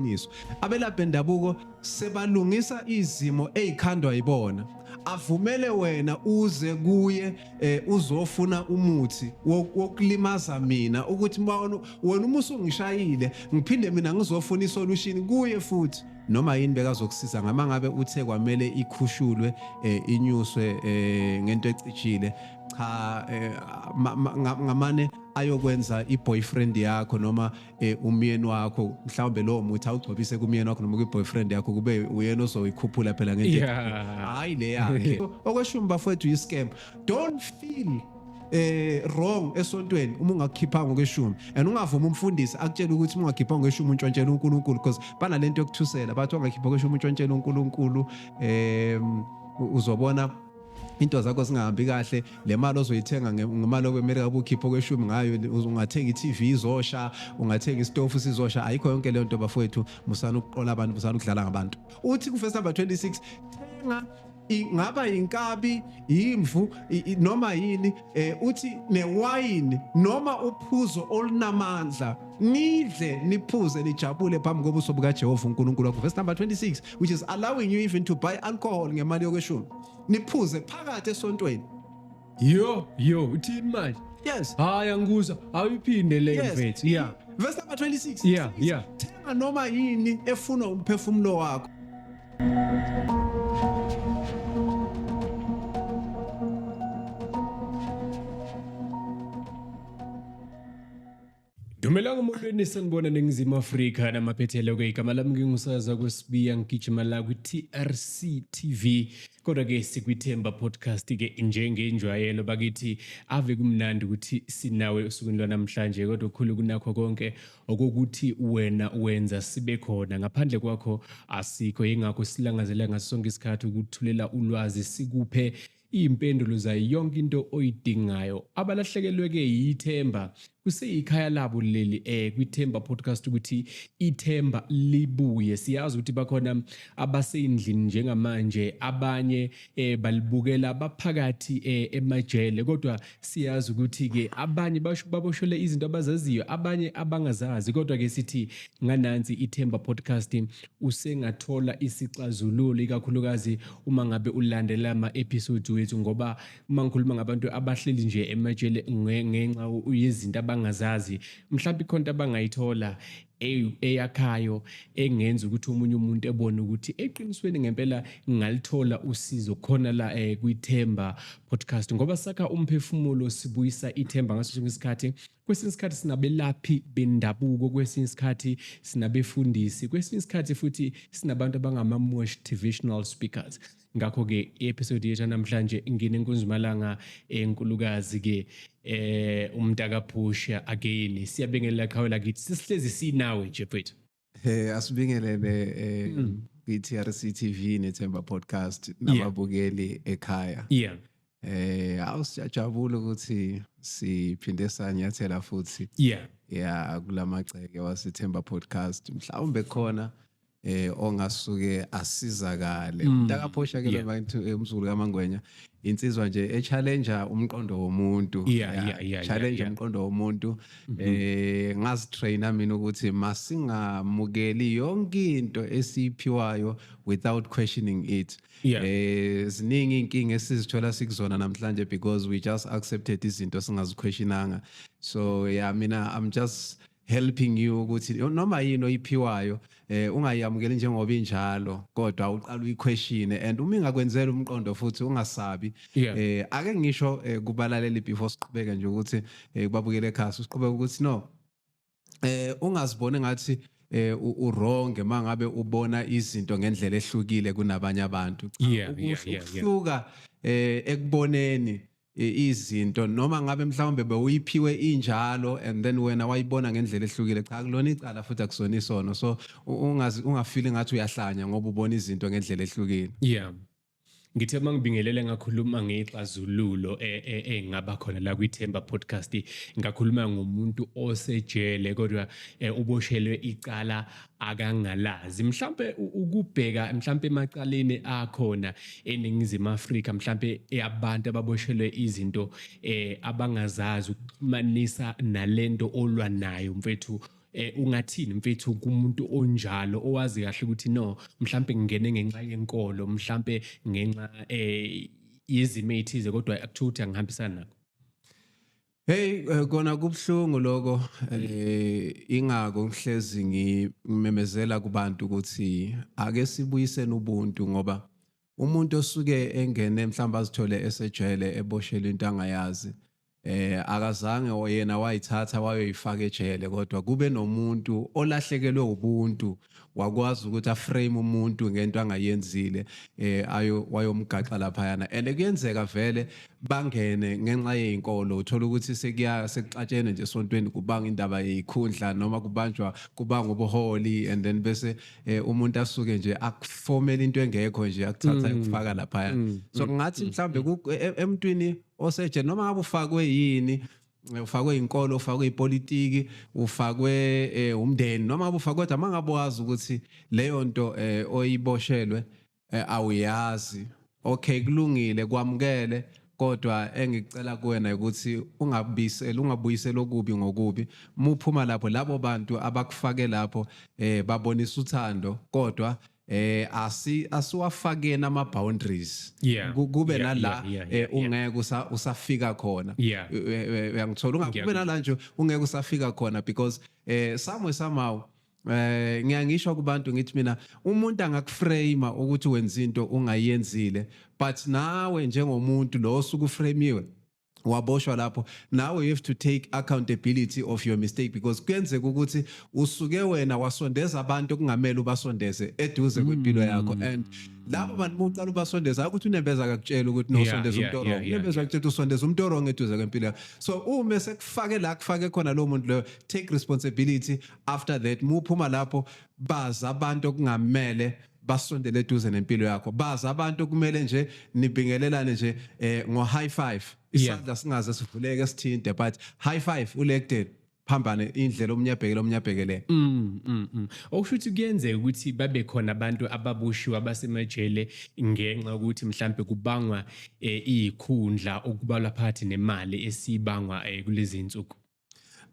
iqiniso. Abelaphi bendabuko sebalungisa izimo ezikhandwa yibona. Avumele wena uze kuye uzofuna umuthi wokulimaza mina, ukuthi wena uma usungishayile ngiphinde mina ngizofuna isolution kuye futhi. Noma yini bekazokusiza ngama ngabe uthe kwamele ikhushulwe, inyuswe ngento ecijile, cha, ngamane ayokwenza i-boyfriend yakho noma umyeni wakho, mhlawumbe lowo muthi awugcobise kumyeni wakho noma kwi-boyfriend yakho, kube uyena ozoyikhuphula phela ngento hayi le yakhe. Okweshumi bafowethu yi-scam. Don't feel wrong esontweni uma ungakukhiphanga okweshumi, and ungavumi umfundisi akutshela ukuthi uma ungakhiphanga okweshumi untshontshela uNkulunkulu, because banalento yokuthusela, bathi ungakhipha okweshumi untshontshela uNkulunkulu, uzobona into zakho zingahambi kahle, le mali ozoyithenga ngemali okweMelika ubukhipha okweshumi ngayo, ungathenga i-TV izosha, ungathenga isitofu sizosha. Ayikho yonke leyo nto bafowethu, musana ukuqola abantu, musana ukudlala ngabantu. Uthi ku verse number 26, thenga ingaba inkabi, imvu, noma yini, uthi newayini noma uphuzo olunamandla, nidle niphuze nijabule phambi kobuso bukaJehova uNkulunkulu wakho. Verse number 26, which is allowing you even to buy alcohol ngemali yokweshumi, niphuze phakathi esontweni. Yo yo, uthini manje? Yes. Hayi, angikuzwa, awuyiphinde leyo mfethu. Yeah. Verse number 26. Thenga noma yini efunwa umphefumulo wakho. Dumelang molweni, sanibona Ningizimu Afrika namaphethelo ke. Igama lami ngingusaza kwesibiya, ngigijima la kwi-TRC TV, kodwa ke sikwiThemba Podcast ke njengenjwayelo bakithi. Ave kumnandi ukuthi sinawe osukwini lwanamhlanje, kodwa okukhulu kunakho konke okokuthi wena wenza sibe khona, ngaphandle kwakho asikho. Yingakho silangazela ngaso sonke isikhathi ukuthulela ulwazi, sikuphe iy'mpendulo zayo yonke into oyidingayo. Abalahlekelwe-ke yithemba, kuseyikhaya labo leli kwiThemba Podcast, ukuthi ithemba libuye. Siyazi ukuthi bakhona abaseyindlini njengamanje, abanye balibukela baphakathi emajele, kodwa siyazi ukuthi-ke abanye baboshelwe izinto abazaziyo, abanye abangazazi. Kodwa-ke sithi nganansi iThemba Podcast usengathola isixazululo, ikakhulukazi uma ngabe ulandela ama-episodes wethu, ngoba uma ngikhuluma ngabantu abahleli nje emajele ngenxa yezinto abangazazi, mhlawumbe ikhona into abangayithola eyakhayo engenza ukuthi omunye umuntu ebone ukuthi eqinisweni ngempela ngalithola usizo khona la kwiThemba Podcast, ngoba sakha umphefumulo, sibuyisa ithemba ngaso sonke isikhathi. Kwesinye isikhathi sinabelaphi bendabuko, kwesinye isikhathi sinabefundisi, kwesinye isikhathi futhi sinabantu abangama-motivational speakers. Ngakho-ke i-episode yethu namhlanje nginenkunzimalanga enkulukazi-ke, umntakaphusha again. Siyabingelela qhawe lakithi, sesihlezi sinawe nje mfethu. Asibingelele kwi-TRC TV neThemba Podcast nababukeli ekhaya. Awusijabula ukuthi siphinde sanyathela futhi. Yeah, kulamagceke waseThemba Podcast. Mhlawumbe khona ongasuke asizakale. Mntakaphosha ke lo umzukulu kaMangwenya, insizwa nje e-challenger umqondo womuntu. Challenge umqondo womuntu. Ngazitraina mina ukuthi masingamukeli yonke into esiphiwayo without questioning it. Ziningi inkinga esizithola sikuzona namhlanje because we just accepted izinto singaziquestionanga. So yeah, mina I'm just helping you ukuthi noma yini oyiphiwayo ungayamukeli njengoba injalo, kodwa uqala uyiquestion, and uma ingakwenzela umqondo futhi ungasabi. Ake ngisho kubalaleli before siqhubeke nje ukuthi kubabukele ekhaya, siqhubeke ukuthi no, ungaziboni ngathi u wrong mangabe ubona izinto ngendlela ehlukile kunabanye abantu. Cha, ukuhluka ekuboneni izinto, noma ngabe mhlawumbe bewuyiphiwe injalo and then wena wayibona ngendlela ehlukile, cha, kulona icala futhi akusona isono. So ungazi ungafeel ngathi uyahlanya ngoba ubona izinto ngendlela ehlukile. Ngithe mangibingelele ngakhuluma ngexazululo engaba khona la kwiThemba Podcast, ngakhuluma ngomuntu osejele kodwa uboshelwe icala akangalazi. Mhlambe ukubheka mhlambe emacaleni akhona eNingizimu Afrika, mhlambe abantu ababoshelwe izinto abangazazi, ukuxhumanisa nalento olwa nayo mfethu. Ungathini mfethu kumuntu onjalo owazi kahle ukuthi no, mhlambe ngingene ngenxa yenkolo, mhlambe ngenxa yezimo ezithize, kodwa akuthiwa ukuthi angihambisani nakho? Hey, kona kubhlungu lokho. Ingako ngihlezi ngimemezela kubantu ukuthi ake sibuyisene ubuntu, ngoba umuntu osuke engene mhlawumbe azithole esejele eboshela into angayazi, akazange yena wayithatha wayoyifaka ejele, kodwa kube nomuntu olahlekelwe ubuntu wakwazi ukuthi aframe umuntu ngento angayenzile, ayo wayomgaxa laphayana. And kuyenzeka vele bangene ngenxa yezinkolo, uthola ukuthi sekuya sekuxatshene nje esontweni, kubanga indaba yezikhundla noma kubanjwa kubanga ubuholi, and then bese umuntu asuke nje akufomela into engekho nje, akuthatha ekufaka laphaya. So ngathi mhlambe emntwini osejele, noma ngabe ufakwe yini, ufakwe inkolo, ufakwe ipolitiki, ufakwe umndeni, noma ngabe ufakwe, kodwa mangabe wazi ukuthi leyo nto oyiboshelwe awuyazi, okay, kulungile, kwamukele. Kodwa engicela kuwena ukuthi ungabiseli, ungabuyiseli okubi ngokubi. Muphuma lapho, labo bantu abakufake lapho babonisa uthando, kodwa asiwafakeni ama boundaries, kube nala ungeke usafika khona. Uyangithola? Ungakube nala nje ungeke usafika khona, because somewhere somehow ngiyangisho kubantu ngithi mina umuntu angakuframe ukuthi wenza into ungayenzile, but nawe njengomuntu lo osuke uframiwe waboshwa lapho, nawe you have to take accountability of your mistake, because kuyenzeka ukuthi usuke wena wasondeza abantu okungamele ubasondeze eduze kwempilo yakho, and labo bantu muqala ubasondeza ukuthi unembeza akakutshela ukuthi no, usondeza umuntu wrong, unembeza akutshela usondeza umuntu wrong eduze kwempilo yakho. So uma sekufake la kufake khona lo muntu loyo, take responsibility. After that, muphuma lapho, baza abantu okungamele basondele eduze nempilo yakho, baza abantu kumele nje nibingelelane nje ngo high five, isandla singaze sivuleke sithinte, but high five ulekudeni phambane indlela, omunye abhekele, omunye abhekele. Okusho ukuthi kuyenzeka ukuthi babe khona abantu ababoshiwe abasemajele ngenxa yokuthi mhlambe kubangwa izikhundla, okubalwa phakathi nemali esibangwa kulezi insuku.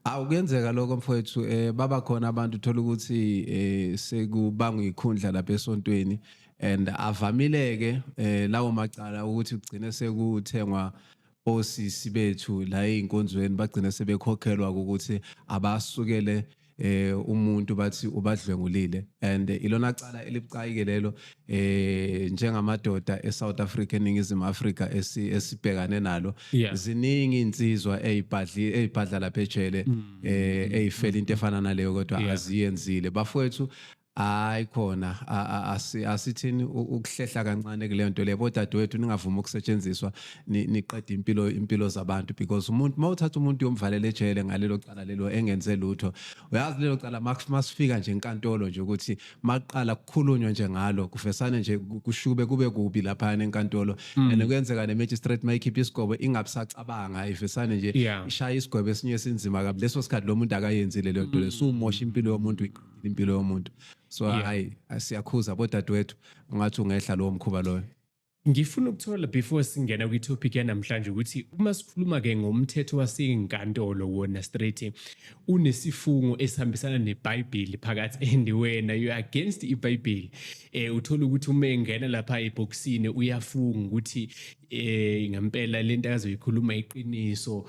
Awukuyenzeka lokho mfowethu. Baba khona abantu, uthola ukuthi sekubangwa ikhundla lapha esontweni, and avamileke lawo macala ukuthi kugcine sekuthengwa osisi bethu la einkonzweni, bagcine sebekhokhelwa ukuthi abasukele umuntu bathi ubadlwengulile. And ilona cala elibucayi ke lelo njengamadoda eSouth Africa, eNingizimu Afrika, esibhekane nalo. Ziningi insizwa ezibhadli ezibhadla lapha ejele ezifela into efana naleyo, kodwa aziyenzile bafowethu. Hayi khona, asithini ukuhlehla kancane kuleyo nto leyo. Bodadewethu, ningavumi ukusetshenziswa niqede impilo zabantu, because umuntu mawuthatha umuntu uyomvalela ejele ngalelo cala lelo engenze lutho, uyazi lelo cala masifika nje enkantolo nje ukuthi maqala kukhulunywa nje ngalo, kuvesane nje kushube kube kubi lapha enkantolo. And kuyenzeka ne-magistrate mayikhipha isigwebo ingabisacabanga, ivesane nje ishaya isigwebo esinye esinzima kabi. Leso sikhathi lo muntu akayenzile leyo nto leyo, sumosha impilo yomuntu, uyiqedile impilo yomuntu. So hayi, siyakhuza bodadewethu, ungathi ungehla lowo mkhuba loyo. Ngifuna ukuthola before singena kwi-topic yanamhlanje ukuthi uma sikhuluma ke ngomthetho wasenkantolo, wona straight unesifungo esihambisana neBhayibheli phakathi, and wena you are against iBhayibheli. Uthola ukuthi uma engena lapha ebhokisini uyafunga ukuthi ngempela lento azoyikhuluma iqiniso,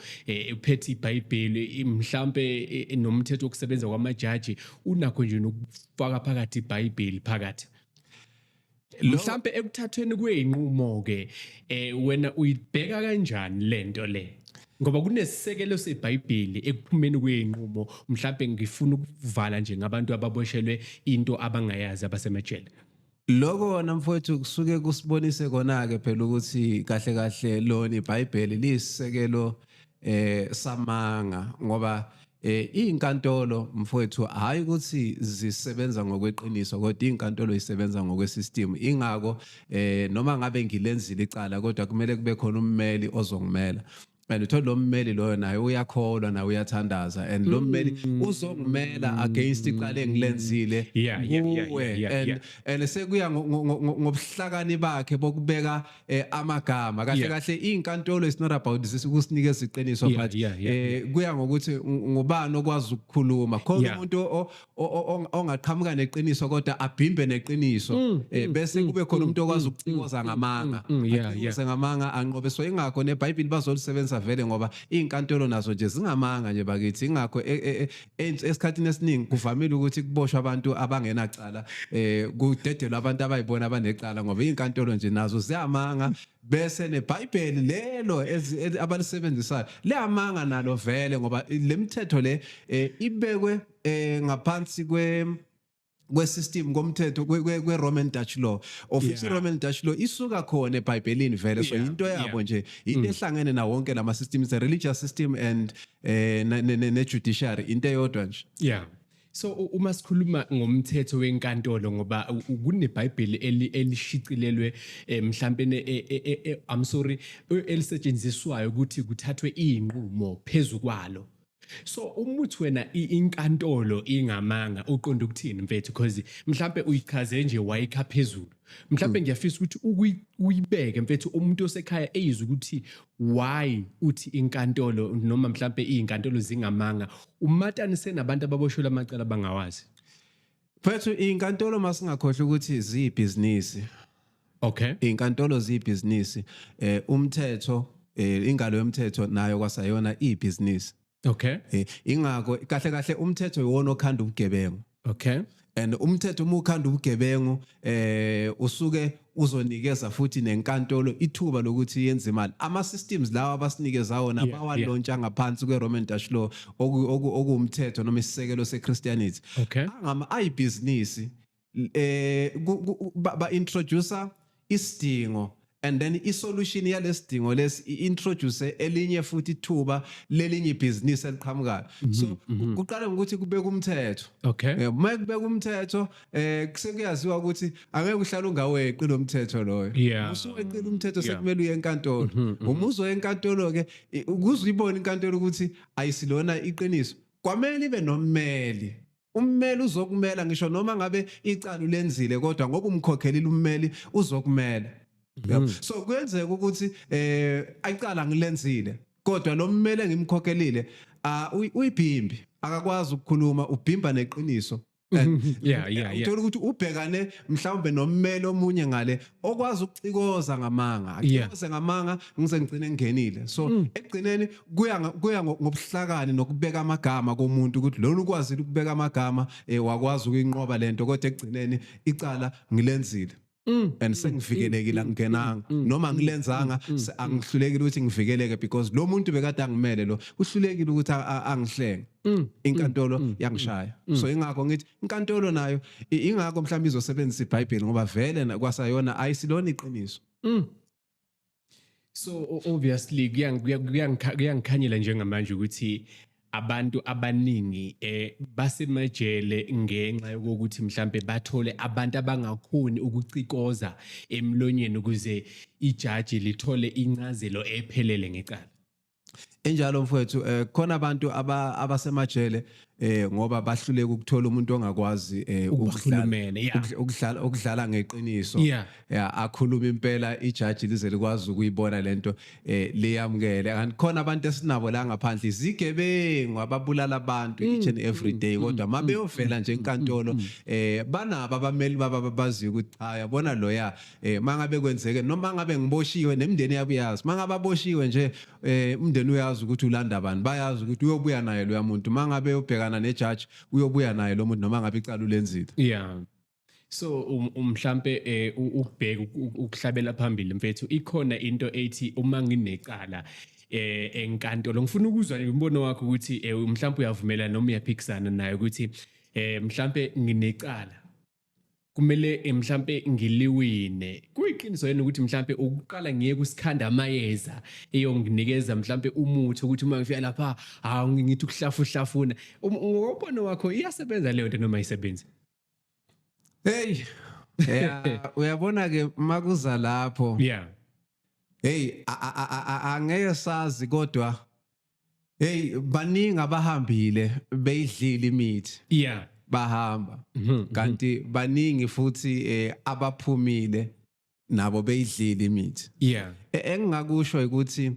uphethe iBhayibheli mhlambe, nomthetho wokusebenza kwamajaji unakho nje nokufaka phakathi iBhayibheli phakathi. Mhlambe ekuthathweni kweyinqumo ke, wena uyibheka kanjani lento le, ngoba kunesisekelo seBhayibheli ekuphumeni kweyinqumo? Mhlambe ngifuna ukuvala nje ngabantu ababoshelwe into abangayazi abasemajele. Lokho wona mfowethu kusuke kusibonise kona ke phela ukuthi kahle kahle lona iBhayibheli liyisisekelo samanga, ngoba izinkantolo mfowethu hayi ukuthi zisebenza ngokweqiniso, kodwa izinkantolo zisebenza ngokwesystem. Ingako noma ngabe ngilenzile icala, kodwa kumele kube khona ummeli ozongimela. And uthola lo mmeli loyo naye uyakholwa, naye uyathandaza, and lo mmeli uzongimela against icala engilenzile kuwe. And and sekuya ngobuhlakani bakhe bokubeka amagama kahle. Kahle inkantolo is not about this ukusinikeza iqiniso, but kuya ngokuthi ngubani okwazi ukukhuluma khona. Umuntu ongaqhamuka neqiniso kodwa abhimbe neqiniso, bese kube khona umuntu okwazi ukucikoza ngamanga, acikoze ngamanga anqobe. So ingakho neBhayibheli bazolisebenzisa vele, ngoba izinkantolo nazo nje zingamanga nje bakithi. Ingakho esikhathini esiningi kuvamile ukuthi kuboshwe abantu abangenacala, kudedelwe abantu abayibona abanecala, ngoba izinkantolo nje nazo ziyamanga, bese neBhayibheli lelo abalisebenzisayo liyamanga nalo vele, ngoba le mithetho le ibekwe ngaphansi kwe-system komthetho kwe-Roman Dutch law, of which i-Roman Dutch law isuka khona eBhayibhelini vele. So into yabo nje, into ehlangene nawo wonke lama systems, a religious system and ne-judiciary, into eyodwa nje. Yeah. So uma sikhuluma ngomthetho wenkantolo, ngoba kuneBhayibheli elishicilelwe, mhlambe I'm sorry, elisetshenziswayo ukuthi kuthathwe izinqumo phezukwalo. So umuthi wena inkantolo ingamanga, uqonda ukuthini mfethu? Because mhlambe uyichaze nje wayikha phezulu. Mhlambe ngiyafisa ukuthi uyibeke mfethu, umuntu osekhaya eyizwe ukuthi why uthi inkantolo noma mhlambe izinkantolo zingamanga, umatanise nabantu ababoshelwe amacala bangawazi. Mfethu, inkantolo, masingakhohlwa ukuthi ziyibhizinisi. Inkantolo ziyibhizinisi. Umthetho, ingalo yomthetho nayo kwasayona ibhizinisi. Ingakho kahle kahle umthetho iwona okhanda ubugebengu. And umthetho uma ukhanda ubugebengu, usuke uzonikeza futhi nenkantolo ithuba lokuthi yenze imali. Ama systems lawa abasinikeza wona bawalontsha ngaphansi kwe Roman Dutch law, okuwumthetho noma isisekelo seChristianity. Angama ayibhizinisi, ba introduce isidingo and then isolution yalesidingo lesi introduce elinye futhi ithuba lelinye ibhizinisi eliqhamukayo. So kuqala ngokuthi kubeka umthetho. Uma kubeka umthetho, sekuyaziwa ukuthi angeke uhlale ungaweqi lo mthetho loyo. Usuweqile umthetho, sekumele uye enkantolo. Uma uzoya enkantolo ke, ukuze uyibone inkantolo ukuthi ayisilona iqiniso, kwamele ibe nommeli. Ummeli uzokumela ngisho noma ngabe icala ulenzile, kodwa ngoba umkhokhelile ummeli uzokumela. Yabo. So kuyenzeka ukuthi ayicala ngilenzile, kodwa lo mmeli engimkhokhelile, uyibhimbi, akakwazi ukukhuluma, ubhimba neqiniso. And uthola ukuthi ubhekane mhlawumbe nommeli omunye ngale okwazi ukucikoza ngamanga, acikoze ngamanga ngize ngigcine ngingenile. So ekugcineni kuya ngobuhlakani nokubeka amagama komuntu, ukuthi lona ukwazile ukubeka amagama, wakwazi ukuyinqoba lento, kodwa ekugcineni icala ngilenzile and sengivikelekile, angingenanga noma ngilenzanga, angihlulekile ukuthi ngivikeleke because lo muntu bekade angimele lo uhlulekile ukuthi angihlenge, inkantolo yangishaya. So ingakho ngithi inkantolo nayo ingakho mhlawumbe izosebenzisa iBhayibheli, ngoba vele kwasayona ayisilona iqiniso. So obviously kuyangikhanyela njengamanje ukuthi abantu abaningi basemajele ngenxa yokuthi mhlambe bathole abantu abangakhoni ukucikoza emlonyeni ukuze ijaji lithole incazelo ephelele ngecala. Enjalo mfowethu, khona abantu abasemajele ngoba bahluleka ukuthola umuntu ongakwazi Ukubakhulumela, yeah. ukudlala ngeqiniso. Yeah, akhuluma impela, ijaji lize likwazi ukuyibona lento, liyamukele. Kanti khona abantu esinabo la ngaphandle, izigebengu ababulala abantu each and every day, kodwa mabeyovela nje enkantolo, banabo abameli baba ababaziyo ukuthi cha, yabona loya, mangabe kwenzeke noma ngabe ngiboshiwe, nemindeni yabo iyazi mangabe aboshiwe nje, umndeni uyazi ukuthi ulanda bani, bayazi ukuthi uyobuya naye loya muntu. Mangabe ubhekana nejaji, uyobuya naye lo muntu noma ngabe icala ulenzile. Yeah. So mhlambe ukubheka ukuhlabela phambili mfethu, ikhona into ethi uma nginecala enkantolo, ngifuna ukuzwa nje umbono wakho ukuthi mhlambe uyavumela noma uyaphikisana nayo, ukuthi mhlambe nginecala kumele mhlambe ngiliwine, kuyiqiniso yini ukuthi mhlambe ukuqala ngiye kusikhanda amayeza eyonginikeza mhlambe umuthi ukuthi uma ngifika lapha, hawu, ngithi ukuhlafu hlafuna? Ngokombono wakho iyasebenza leyo nto noma ayisebenzi? Hey, yeah, uyabona ke makuza lapho, Hey, angeke sazi, kodwa hey, baningi abahambile beyidlile imithi, bahamba, kanti baningi futhi abaphumile nabo beyidlile imithi. Engingakusho ukuthi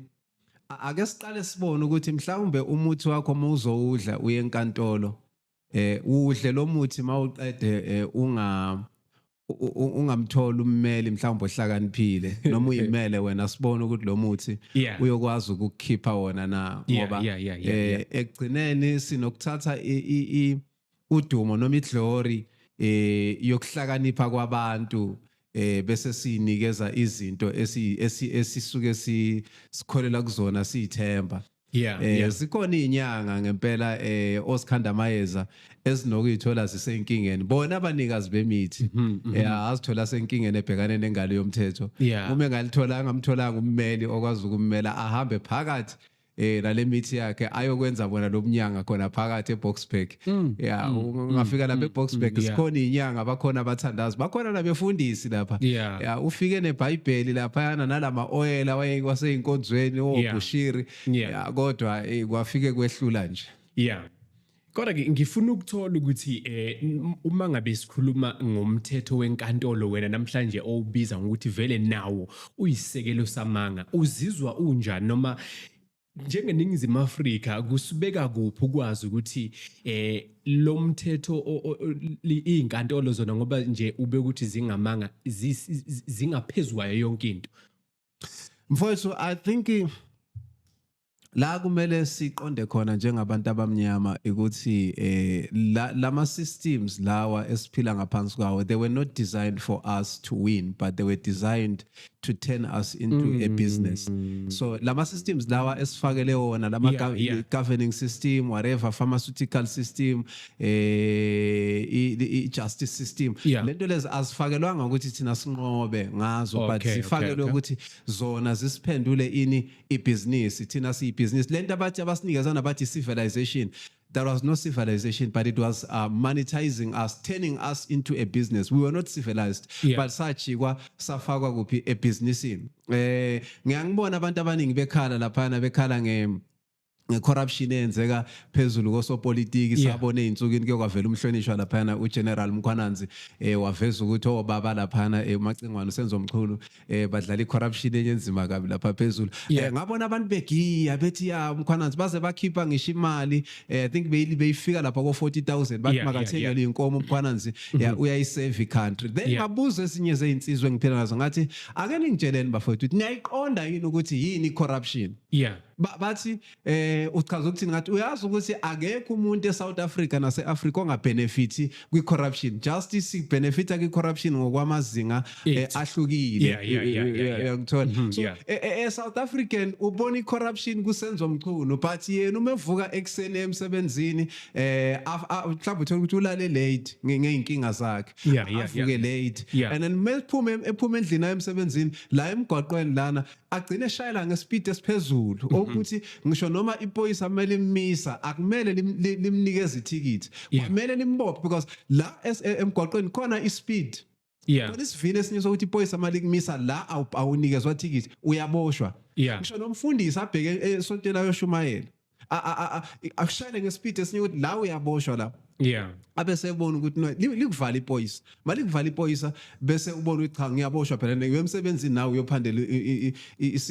ake siqale sibone ukuthi mhlawumbe umuthi wakho uma uzowudla uye enkantolo, udle lo muthi, mawuqede ungamthola ummeli mhlawumbe ohlakaniphile noma uyimele wena, sibone ukuthi lo muthi uyokwazi ukukukhipha wona na, ngoba ekugcineni sinokuthatha udumo noma iglory yokuhlakanipha kwabantu, bese sinikeza izinto esisuke sikholela kuzona, siyithemba. Zikhona izinyanga ngempela, osikhanda mayeza, ezinokuyithola zisenkingeni, bona abanikazi bemithi, azithola senkingeni ebhekane nengalo yomthetho uma engalithola, angamtholanga ummeli okwazi ukummela, ahambe phakathi nale mithi yakhe, ayokwenza bona lomnyanga khona phakathi eBoksburg. Yeah, ungafika lapha eBoksburg, sikhona izinyanga, bakhona abathandazi, bakhona nabefundisi lapha. Yeah, ufike neBhayibheli laphayana nalama oil waseyinkonzweni, oBushiri. Yeah, kodwa kwafike kwehlula nje. Yeah. Kodwa ke ngifuna ukuthola ukuthi uma ngabe sikhuluma ngomthetho wenkantolo, wena namhlanje owubiza ngokuthi vele nawo uyisekelo samanga, uzizwa unjani, noma njengeNingizimu Afrika kusibeka kuphi ukwazi ukuthi lo mthetho izinkantolo zona, ngoba nje ube ukuthi zingamanga, zingaphezulu kwayo yonke into? Mfowethu, I think la kumele siqonde khona njengabantu abamnyama ukuthi lama systems lawa esiphila ngaphansi kwawo, they were not designed for us to win, but they were designed to turn us into a business. So lama systems lawa esifakele wona lama governing system, whatever, pharmaceutical system, i justice system, lento lezi azifakelwanga ukuthi thina sinqobe ngazo, but zifakelwe ukuthi zona zisiphendule ini? Ibhizinisi. Thina siyibhizinisi. Lento abathi abasinikezana, bathi civilization, there was no civilization, but it was monetizing us, turning us into a business. We were not civilized, but sajikwa safakwa kuphi? Ebhizinisini. Ngiyangibona abantu abaningi bekhala laphana, bekhala nge-corruption eyenzeka phezulu kosopolitiki. Sabona ey'nsukwini kuye kwavela umhlonishwa laphana, uGeneral Mkhwananzi, waveza ukuthi obaba laphana, uMacingwane, uSenzo Mchunu, badlala i-corruption enye enzima kabi lapha phezulu. Ngabona abantu begiya bethi ya uMkhwananzi, baze bakhipha ngisho imali, I think beyifika lapha ko-40,000, bathi makathengele inkomo uMkhwananzi, ya uyayisave i-country. Then ngabuza ezinye zeyinsizwa engiphila nazo, ngathi ake ningitsheleni bafowethu ukuthi niyayiqonda yini ukuthi yini i-corruption? Bathi uchaza ukuthini? Ngathi uyazi ukuthi akekho umuntu eSouth Africa nase-Africa ongabenefiti kwi-corruption. Justice benefita kwi-corruption ngokwamazinga ahlukile. Uyangithola? So e-South African ubona i-corruption kuSenzo Mchunu, but yena uma evuka ekuseni emsebenzini, mhlawumbe uthola ukuthi ulale late ngeyinkinga zakhe, avuke late, and then mephume ephuma endlini aye emsebenzini, la emgwaqweni lana agcine eshayela ngespeed esiphezulu, okuthi ngisho noma iphoyisa kumele imisa, akumele limnikeze ithikithi, kumele limbophe, because la emgwaqweni khona ispeed, khona isivini esinye sokuthi iphoyisa mali kumisa la, awunikezwa thikithi, uyaboshwa. Ngisho nomfundisi abheke esontweni ayoshumayela, akushayele ngespeed esinye ukuthi la uyaboshwa la, abe sebona ukuthi no, likuvala iphoyisa, malikuvala iphoyisa, bese ubona ukuthi cha, ngiyaboshwa phela, ngiye emsebenzini, nawe uyophandela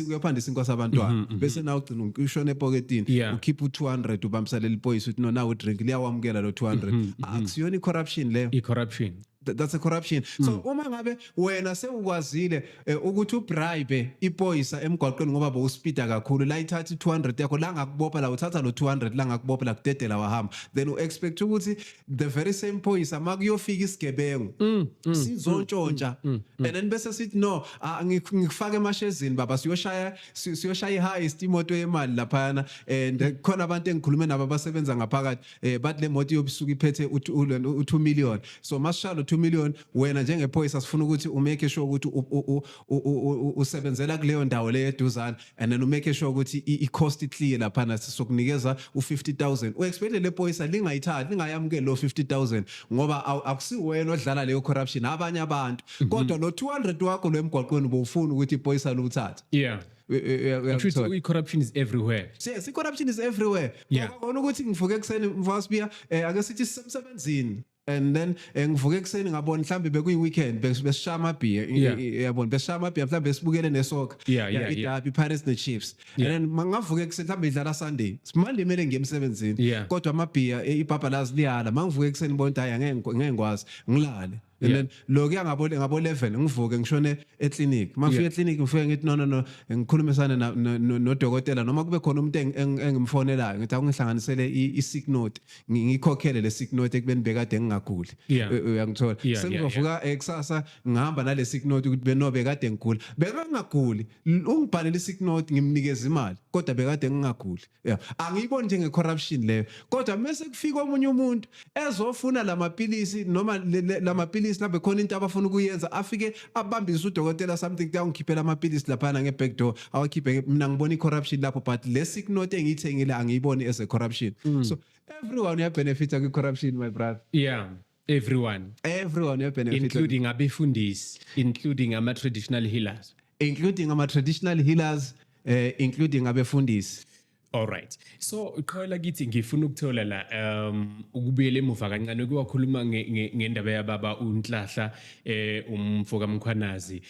uyophanda isinkwa sabantwana, bese nawe ugcina ushona epoketini, ukhipha u200, ubambisalela iphoyisa ukuthi no, nawe udrink, liyawamukela lo 200. Akusiyona i-corruption leyo? I-corruption. That's a corruption. So uma ngabe wena sewukwazile ukuthi ubribe iphoyisa emgwaqweni ngoba bowuspeeda kakhulu, la ithatha i200 yakho, la ngakubopha, la uthatha lo 200, la ngakubopha, la kudedela, wahamba, then u expect ukuthi the very same phoyisa makuyofika isigebengu sizontshontsha, and then bese sithi no, ngikufaka emashezini baba, siyoshaya i-heist, imoto yemali laphayana. And khona abantu engikhulume nabo abasebenza ngaphakathi, bathi le moto iyobusuka iphethe u-2 million, so masishaya lo 2 2 million, wena njengephoyisa sifuna ukuthi umake sure ukuthi usebenzela kuleyo ndawo leyo eduzane, and then umake sure ukuthi i-cost clear laphana, sizokunikeza u-50,000. U-expect le phoyisa lingayithathi, lingayamukeli lo 50,000, ngoba akusiwena odlala leyo corruption, abanye abantu. Kodwa lo 200 wakho lo emgwaqweni bowufuna ukuthi iphoyisa liwuthathe. Actually, i-corruption is everywhere. Yes, i-corruption is everywhere. Kona ukuthi ngivuke ekuseni, mfasibiya, ake sithi sisemsebenzini, and then ngivuke ekuseni, ngabona mhlambe bekuyi weekend, besishaya amabhiya, yabona, besishaya amabhiya, mhlambe sibukele nesoccer, iderby, Pirates ne-Chiefs, and then mangavuka ekuseni, mhlambe idlala Sunday, Monday kumele ngiye emsebenzini, kodwa amabhiya, ibhabhalazi liyala. Mangivuka ekuseni ngibona ukuthi hayi, angeke ngikwazi, ngilale, and then lokhu ngabo 11 ngivuke ngishone eclinic. Mangifika eclinic, ngifike ngithi, "No, no, no," ngikhulumisane nodokotela noma kube khona umuntu engimfonelayo, ngithi awungihlanganisele i-sick note, ngikhokhele le sick note ekubeni bekade ngingaguli. Uyangithola? Sengizovuka kusasa, ngihamba nale sick note ukuthi beno bekade ngigula, bekangaguli. Ungibhalele i-sick note, ngimnikeza imali, kodwa bekade ngingaguli. Yeah, angiyiboni njenge corruption leyo. Kodwa mase kufika omunye umuntu ezofuna lamapilisi noma lamapilisi, lapho khona into abafuna ukuyenza, afike abambise udokotela something, kuyangikhiphela amapilisi laphana nge-back door, awakhiphe, mina ngibona i-corruption lapho. But le sick note engiyithengile angiyiboni as a corruption. So everyone uyabenefita kwi-corruption, my brother. Yeah, everyone. Everyone uyabenefita. Including abefundisi, including ama-traditional healers. Including ama-traditional healers, including abefundisi. All right. So qhawela kithi, ngifuna ukuthola la ukubuyela emuva kancane kuwakhuluma ngendaba yababa uNhlahla, umfo kaMkhwanazi,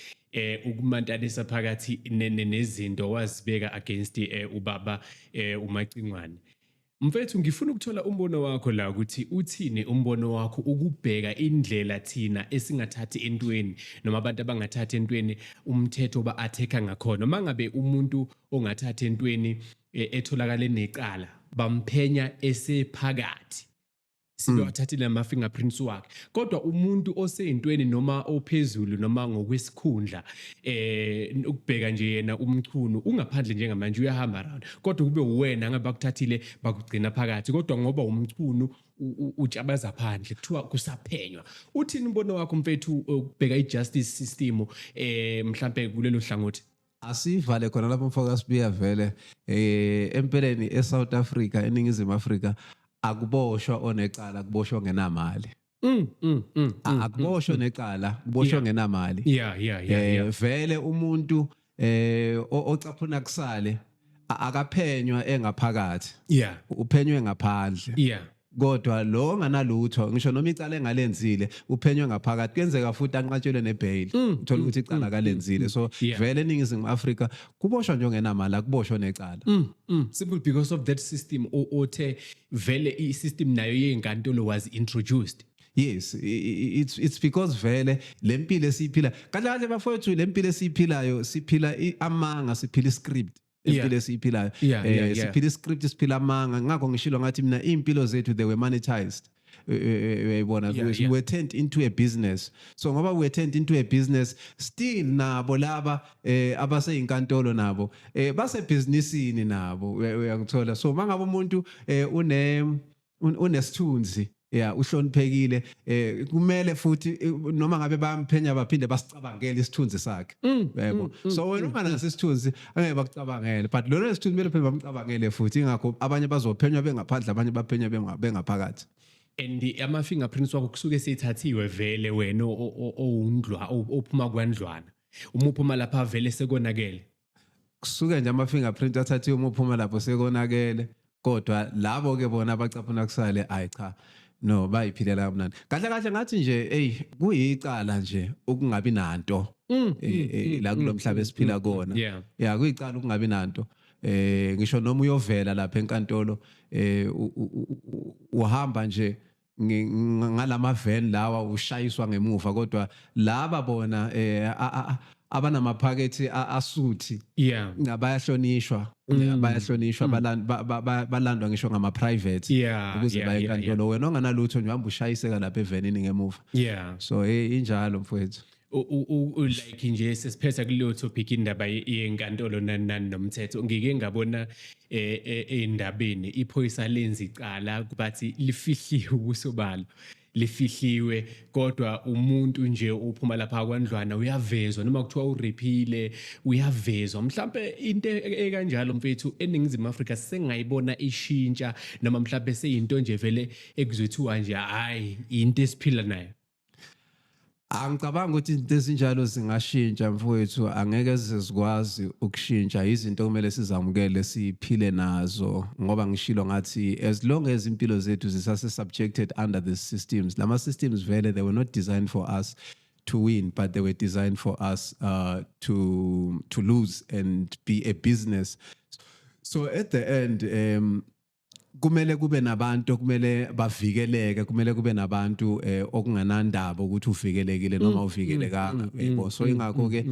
ukumantanisa phakathi nezinto wazibeka against ubaba uMacingwane. Mfethu, ngifuna ukuthola umbono wakho la, ukuthi uthini umbono wakho ukubheka indlela thina esingathathi entweni noma abantu abangathathi entweni, umthetho ba-attack ngakhona. Uma ngabe umuntu ongathathi entweni etholakale necala, bamphenya esephakathi, sibewathathile nama-fingerprints wakhe, kodwa umuntu oseyintweni noma ophezulu noma ngokwesikhundla, ukubheka nje yena uMchunu ungaphandle njengamanje, uyahamba around, kodwa kube uwena ngabe bakuthathile bakugcina phakathi, kodwa ngoba uMchunu utshabaza phandle, kuthiwa kusaphenywa. Uthini umbono wakho, mfethu, ukubheka i-justice system mhlambe kulelo hlangothi? Asivale khona lapho, mfoka Sibiya. Vele empeleni eSouth Africa, eNingizimu Afrika, akuboshwa onecala, kuboshwa ngenamali. Akuboshwa necala, kuboshwa ngenamali. Vele umuntu ocaphuna kusale akaphenywa engaphakathi, uphenywe ngaphandle. Kodwa lo onganalutho, ngisho noma icala engalenzile, uphenywe ngaphakathi, kuyenzeka futhi anqatshelwe nebail, uthola ukuthi icala kalenzile. So vele eNingizimu Afrika kuboshwa nje ongenamali, akuboshwa necala. Simple because of that system othe vele i-system nayo yenkantolo was introduced. Yes, it's because vele lempilo esiyiphila, kahle kahle bafowethu, lempilo esiyiphilayo, siphila amanga, siphila iscript, impilo esiyiphilayo. Siphila iscript, siphila amanga. Ngakho ngishilo ngathi mina impilo zethu, they were monetized. Uyayibona? We were turned into a business. So ngoba we were turned into a business, still nabo laba abaseyinkantolo nabo basebhizinisini nabo. Uyangithola? So mangabe umuntu unesithunzi, yeah, uhloniphekile, kumele futhi noma ngabe bayamphenya, baphinde basicabangele isithunzi sakhe, yebo. So wena unganaso isithunzi, angeke bakucabangele, but lona isithunzi kumele phela bamcabangele futhi. Ingakho abanye bazophenywa bengaphandle, abanye baphenywa bengaphakathi. And ama-fingerprints wakho kusuke seyithathiwe vele, wena owundlwa ophuma kwandlwana, uma uphuma lapha vele sekonakele. Kusuke nje ama-fingerprint athathiwe, uma uphuma lapho sekonakele. Kodwa labo-ke bona abacaphuna kusale, ayi cha, no, bayiphilela kamnandi. Kahle kahle ngathi nje, eyi, kuyicala nje ukungabi nanto la kulo mhlaba esiphila kona. Ya, kuyicala ukungabi nanto. Ngisho noma uyovela lapha enkantolo, uhamba nje ngalama van lawa, ushayiswa ngemuva, kodwa laba bona abanamaphakethe asuthi bayahlonishwa, bayahlonishwa, balandwa ngisho ngama private ukuze baye enkantolo. Wena onganalutho nje uhamba ushayiseka lapha evenini ngemuva. So injalo, mfowethu. Like nje sesiphetha kuleyo topic, indaba yenkantolo nani nani nomthetho, ngike ngabona endabeni iphoyisa lenza icala, bathi lifihliwe ubuso balo. Lifihliwe, kodwa umuntu nje uphuma lapha kwandlwana uyavezwa, noma kuthiwa urephile uyavezwa. Mhlambe into ekanjalo, mfethu, eNingizimu Afrika sengayibona ishintsha, noma mhlambe seyinto nje vele ekuzothiwa nje hayi, into esiphila nayo? Angicabanga ukuthi izinto ezinjalo zingashintsha, mfowethu. Angeke zizikwazi ukushintsha. Izinto okumele sizamukele, siphile nazo, ngoba ngishilo ngathi as long as impilo zethu zisase subjected under the systems, lama systems vele they were not designed for us to win, but they were designed for us to lose and be a business. So at the end kumele kube nabantu okumele bavikeleke, kumele kube nabantu okunganandaba ukuthi uvikelekile noma uvikelekanga, yebo. So ingakho ke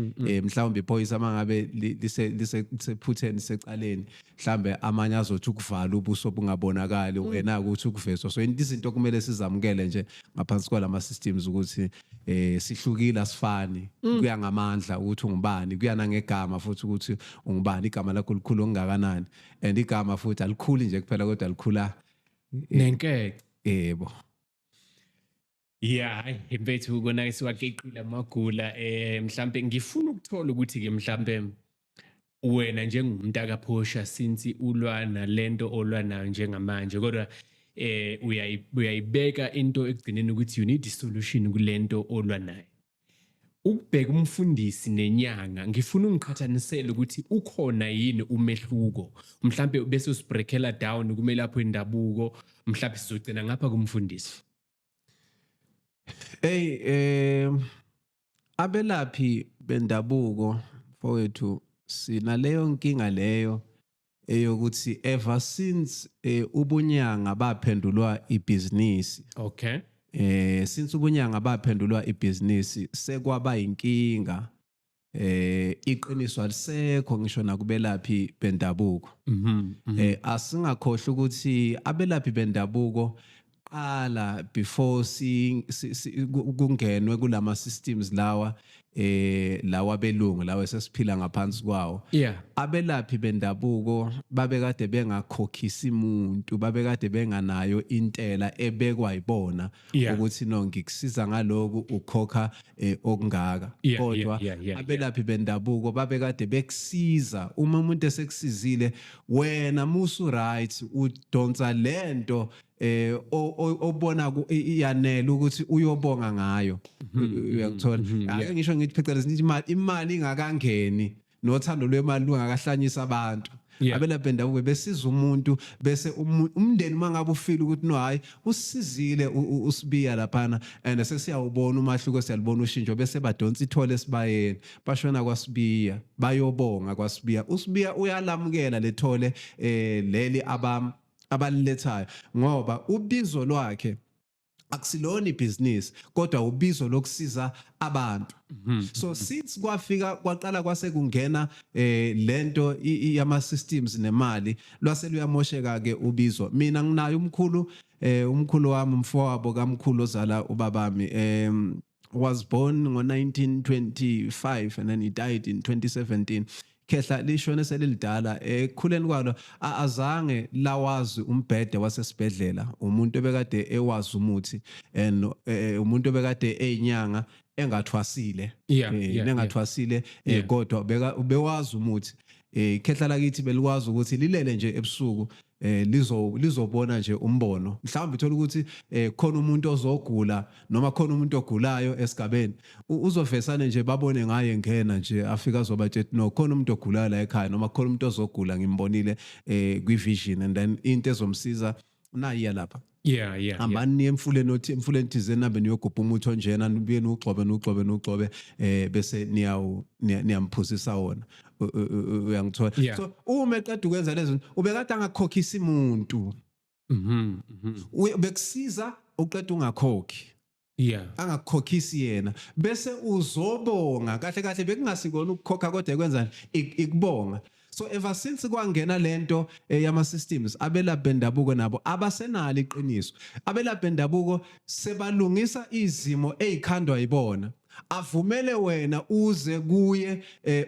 mhlawumbe iphoyisa mangabe lise lisephutheni secaleni, mhlambe amanye azothi ukuvala ubuso bungabonakali, wena ukuthi ukuvezwa. So izinto kumele sizamukele nje ngaphansi kwalama systems ukuthi sihlukile, asifani. Kuya ngamandla ukuthi ungubani, kuya nangegama futhi ukuthi ungubani, igama lakho likhulu okungakanani, and igama futhi alikhuli nje kuphela, kodwa likhula nenkece. Yebo. Yeah, hayi mfethu, kona ke siwakeqile amagula. Mhlambe ngifuna ukuthola ukuthi ke mhlambe wena njengomntakaphosha, since ulwa nalento olwa nayo njengamanje, kodwa uyayibeka into ekugcineni ukuthi you need a solution kulento olwa nayo. Ukubheka umfundisi nenyanga, ngifuna ungiqhathanisele ukuthi ukhona yini umehluko, mhlambe bese usibreakela down kumelapho indabuko, mhlambe sizogcina ngapha kumfundisi. Hey, abelaphi bendabuko, mfowethu, sinaleyo nkinga leyo eyokuthi ever since ubunyanga baphendulwa ibhizinisi, since ubunyanga baphendulwa ibhizinisi, sekwaba inkinga. Iqiniso alisekho ngisho nakubelaphi bendabuko. Asingakhohlwa ukuthi abelaphi bendabuko qala before si kungenwe kulama systems lawa, lawa belungu lawa esesiphila ngaphansi kwawo, abelaphi bendabuko babekade bengakhokhisi umuntu, babekade benganayo intela ebekwa yibona ukuthi no, ngikusiza ngaloku, ukhokha okungaka. Kodwa abelaphi bendabuko babekade bekusiza. Uma umuntu esekusizile wena, musu right, udonsa lento obona iyanela ukuthi uyobonga ngayo, uyakuthola? Ake ngisho ngithi phecelezi ngithi imali ingakangeni nothando lwemali lungakahlanyisa abantu, abelaphi bendabuko besiza umuntu, bese umndeni mangabe ufile ukuthi no, hayi, usizile uSibiya laphana and sesiyawubona umahluko, siyalibona ushintsho, bese badonsa ithole esibayeni, bashona kwaSibiya, bayobonga kwaSibiya. USibiya uyalamukela lethole leli abalilethayo, ngoba ubizo lwakhe akusilona ibhizinisi, kodwa ubizo lokusiza abantu. So since kwafika kwaqala kwase kungena lento yama systems nemali, lwase luyamosheka ke ubizo. Mina nginayo umkhulu, umkhulu wami, umfowabo kamkhulu ozala ubabami, was born ngo-1925 and then he died in 2017. Khehla lishone selilidala. Ekukhuleni kwalo azange lawazi umbhede wasesibhedlela. Umuntu ebekade ewazi umuthi and umuntu ebekade eyinyanga engathwasile, nengathwasile, kodwa beka bewazi umuthi. Ikhehla lakithi belikwazi ukuthi lilele nje ebusuku, lizobona nje umbono, mhlawumbe uthola ukuthi khona umuntu ozogula noma khona umuntu ogulayo esigabeni. Uzovesane nje babone ngaye ngena nje, afika azobatshela, "No, khona umuntu ogulayo la ekhaya," noma "Khona umuntu ozogula, ngimbonile kwi-vision," and then into ezomsiza nayiya lapha. Hambani niye emfuleni othi emfuleni thizeni, nambe niyogubha umuthi onjena, nibuye niwugxobe, niwugxobe, niwugxobe, bese niyamphuzisa wona. Uyangithola? Yeah. So uma eqeda ukwenza lezo, ubekade angakhokhisi umuntu. Bekusiza uqeda ungakhokhi, angakukhokhisi yena, bese uzobonga. Kahle kahle bekungasikona ukukhokha, kodwa ekwenzani ikubonga. So ever since kwangena lento yama systems, abelaphi bendabuko nabo abasenalo iqiniso. Abelaphi bendabuko sebalungisa izimo ezikhandwa yibona. Avumele wena uze kuye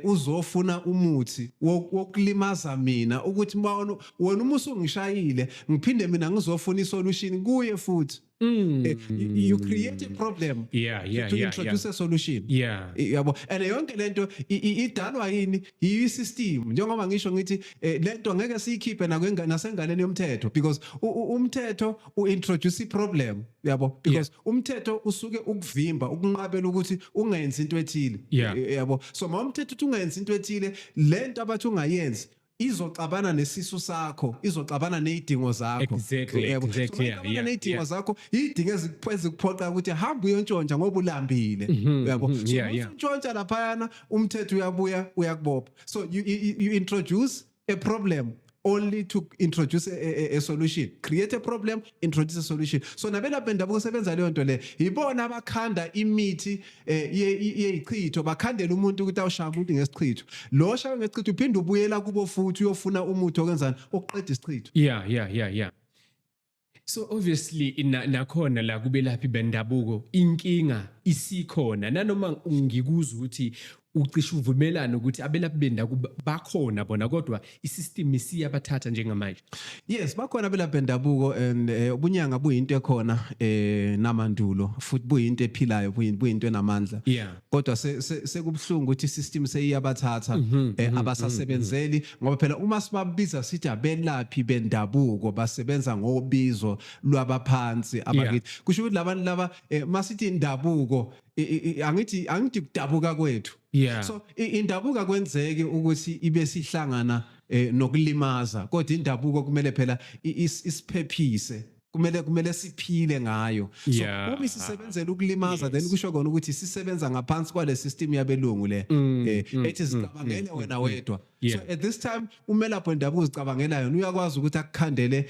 uzofuna umuthi wokulimaza mina, ukuthi wena uma usungishayile, ngiphinde mina ngizofuna isolution kuye futhi. You create a problem to introduce a solution. Yabo, and yonke lento idalwa yini? Yi-system. Njengoba ngisho ngithi lento ngeke siyikhiphe nasenganeni yomthetho, because umthetho u-introduce i-problem, yabo, because umthetho usuke ukuvimba, ukunqabela ukuthi ungenzi into ethile. Yabo, so ma umthetho uthi ungenzi into ethile, lento abathi ungayenzi izoxabana nesisu sakho, izoxabana nezidingo zakho. Yabo. So mayixabana nezidingo zakho, izidingo ezikuphoqa ukuthi hamba uyontshontsha ngoba ulambile, yabo. So usuntshontsha laphayana, umthetho uyabuya uyakubopha. So you introduce a problem only to introduce a solution. Create a problem, introduce a solution. So nabelaphi bendabuko sebenza leyo nto le. Yibona abakhanda imithi yeyichitho, bakhandela umuntu ukuthi awushaya umuntu ngesichitho. Lo oshaya ngesichitho uphinde ubuyela kubo futhi uyofuna umuthi okwenzani, okuqeda isichitho. Yeah. So obviously nakhona la kubelaphi bendabuko inkinga isikhona, nanoma ngikuzwa ukuthi ucishe uvumelana ukuthi abelaphi bendabuko bakhona bona, kodwa isystem isiyabathatha njengamanje. Yes, bakhona abelaphi bendabuko, and ubunyanga buyinto ekhona namandulo, futhi buyinto ephilayo, buyinto enamandla. Kodwa sekubuhlungu ukuthi isystem seyiyabathatha, abasasebenzeli, ngoba phela uma sibabiza sithi abelaphi bendabuko, basebenza ngobizo lwabaphansi abakithi. Kusho ukuthi labantu laba, masithi indabuko, angithi kudabuka kwethu. So indabuko akwenzeki ukuthi ibe sihlangana nokulimaza, kodwa indabuko kumele phela isiphephise, kumele siphile ngayo. So uma isisebenzela ukulimaza, then kusho kona ukuthi sisebenza ngaphansi kwale system yabelungu le ethi zicabangele wena wedwa. So at this time umelaphi wendabuko uzicabangela yona, uyakwazi ukuthi akukhandele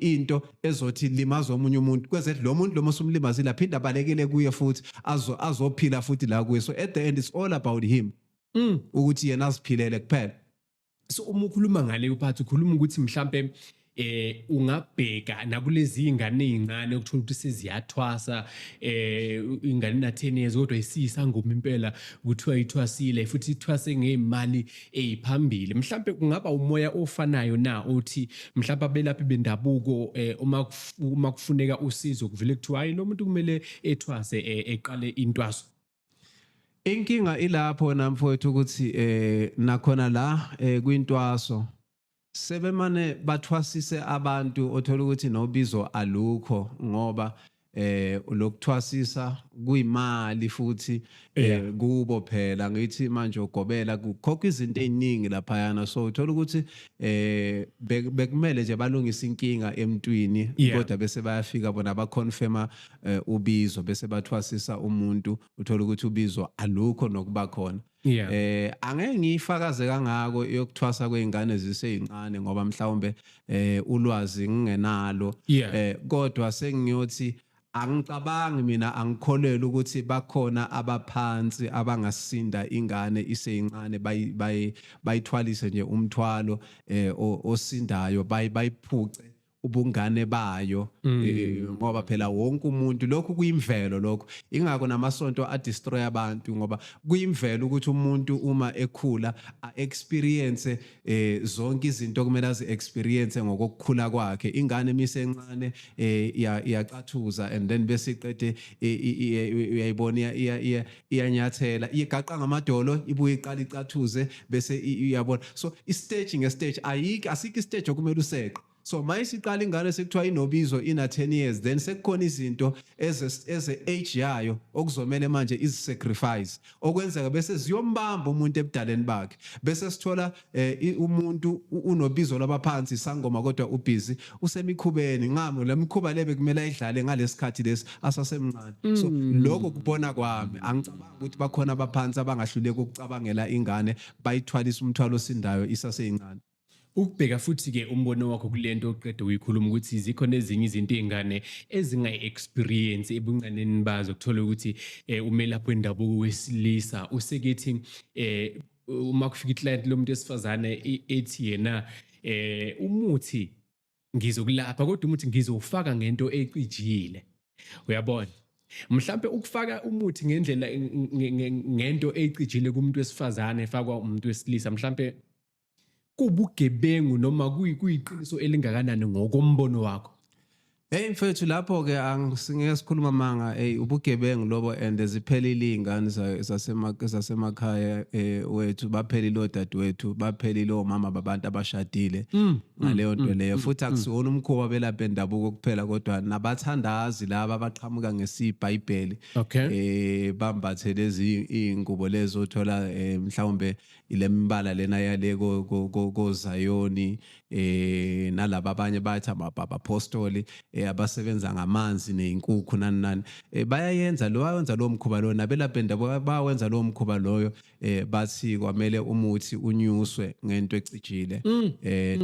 into ezothi limaza omunye umuntu, kwezethi lo muntu lo musumlimazile aphinde abalekele kuye futhi azophila futhi la kuye. So at the end it's all about him, ukuthi yena aziphilele kuphela. So uma ukhuluma ngaleyo part, ukhuluma ukuthi mhlambe ungabheka nakulezi ingane ezincane ukuthola ukuthi seziyathwasa, ingane na 10 years kodwa isiyisangoma impela, kuthiwa ithwasile futhi ithwase ngeimali eziphambili. Mhlambe kungaba umoya ofanayo na othi mhlambe abelaphi bendabuko, uma kufuneka usizo kuvele kuthiwa hayi, lo muntu kumele ethwase, eqale intwaso? Inkinga ilapho namfowethu, ukuthi nakhona la kwintwaso sebemane bathwasise abantu othola ukuthi nobizo alukho, ngoba lokuthwasisa kuyimali futhi kubo phela. Ngithi manje ugobela kukhokha izinto eziningi laphayana, so uthola ukuthi bekumele nje balungise inkinga emntwini, kodwa bese bayafika bona baconfirma ubizo, bese bathwasisa umuntu, uthola ukuthi ubizo alukho nokuba khona. Angeke ngiyifakaze kangako yokuthwasa kweingane ziseyincane, ngoba mhlawumbe ulwazi ngingenalo. Kodwa sengiyothi angicabangi mina, angikholelwa ukuthi bakhona abaphansi abangasinda ingane iseyincane, bayithwalise nje umthwalo osindayo, bayiphuce ubungane bayo, ngoba phela wonke umuntu lokhu kuyimvelo lokho. Ingakho namasonto a destroy abantu, ngoba kuyimvelo ukuthi umuntu uma ekhula a experience zonke izinto okumele azi experience ngokukhula kwakhe. Ingane emisencane iyacathuza, and then bese iqede, uyayibona, iyanyathela, igaqa ngamadolo, ibuye iqala icathuze, bese uyabona. So i-stage nge-stage ayikho, asikho istage okumele useqe. So mayisiqala ingane sekuthiwa inobizo ina 10 years, then sekukhona izinto eze age yayo okuzomela manje izisacrifice, okwenzeka bese ziyombamba umuntu ebudaleni bakhe, bese sithola umuntu unobizo lwabaphansi, isangoma, kodwa ubusy usemikhubeni ngamo le mikhuba le bekumele ayidlale ngalesikhathi lesi asasemncane. So lokho kubona kwami, angicabangi ukuthi bakhona abaphansi abangahluleka ukucabangela ingane, bayithwalisa umthwalo osindayo isaseyincane. Ukubheka futhi ke umbono wakho kulento oqeda uyikhuluma, ukuthi zikhona ezinye izinto izingane ezingayi-experience ebuncaneni bazo, kuthola ukuthi umelaphi wendabuko wesilisa usekethi uma kufika iclient lomuntu wesifazane ethi yena umuthi ngizokulapha, kodwa umuthi ngizowufaka ngento ecijile, uyabona, mhlambe ukufaka umuthi ngendlela ngento ecijile kumuntu wesifazane efakwa umuntu wesilisa, mhlambe kubugebengu noma kuyiqiniso elingakanani ngokombono wakho? Hey mfethu, lapho ke angisingeke sikhuluma manga. Hey, ubugebengu lobo and ziphelile izingane zasemakhaya wethu, baphelile odadewethu, baphelile omama babantu abashadile ngaleyo nto leyo. Futhi akusiwona umkhuba belapha endabuko kuphela, kodwa nabathandazi laba abaqhamuka ngesibhayibheli, bambathe lezi ingubo lezo, othola mhlawumbe ilemibala lena yale koZayoni, nalaba abanye bathi abapostoli, abasebenza ngamanzi nezinkukhu nani nani, bayayenza lo, bayenza lo mkhuba lo. Nabelapha endabuko bawenza lo mkhuba loyo. Bathi kwamele umuthi unyuswe ngento ecijile.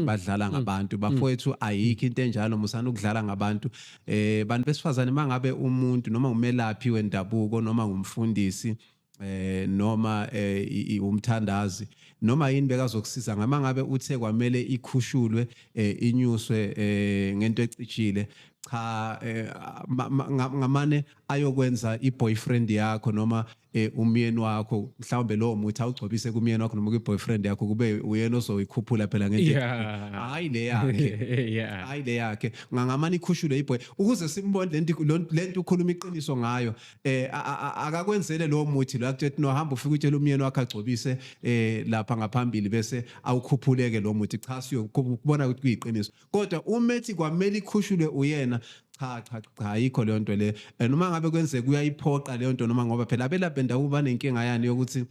Badlala ngabantu, bafowethu. Ayikho into enjalo, musana ukudlala ngabantu. Bantu besifazane, mangabe umuntu noma umelaphi wendabuko noma ngumfundisi noma umthandazi noma yini bekazokusiza ngama, ngabe uthe kwamele ikhushulwe, inyuswe ngento ecijile, cha, ngamane ayokwenza i-boyfriend yakho noma umyeni wakho. Mhlawumbe lowo muthi awugcobise kumyeni wakho noma kwi-boyfriend yakho, kube uyena ozoyikhuphula phela ngento, hayi le yakhe. Hayi le yakhe. Ngamane ikhushulwe iboy ukuze simbone lento ukhuluma iqiniso ngayo. Akakwenzele lo muthi lo, akuthi no, hamba ufike utshela umyeni wakho agcobise lapha ngaphambili, bese awukhuphuleke lo muthi. Cha, siyokubona ukuthi kuyiqiniso. Kodwa uma ethi kwamele ikhushulwe uyena, cha, cha, cha, ayikho leyo nto le. And uma ngabe kwenzeka uyayiphoqa leyo nto, noma ngoba phela abelaphi bendabuko banenkinga yani yokuthi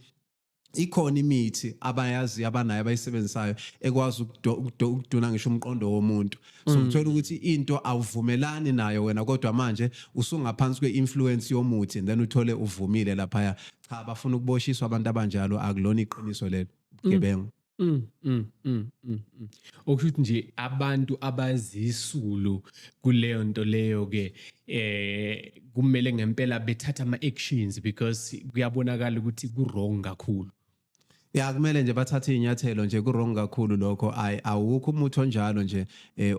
ikhona imithi abayazi, abanayo, abayisebenzisayo ekwazi ukuduna ngisho umqondo womuntu. So uthola ukuthi into awuvumelani nayo wena, kodwa manje usungaphansi kwe-influence yomuthi and then uthole uvumile laphaya. Cha, bafuna ukuboshiswa abantu abanjalo. Akulona iqiniso lelo, ubugebengu. Okusho ukuthi nje abantu abazisulu kuleyo nto leyo ke kumele ngempela bethatha ama actions, because kuyabonakala ukuthi ku wrong kakhulu. Ya, kumele nje bathathe inyathelo nje. Ku wrong kakhulu lokho. Ay, awukho umuthi onjalo nje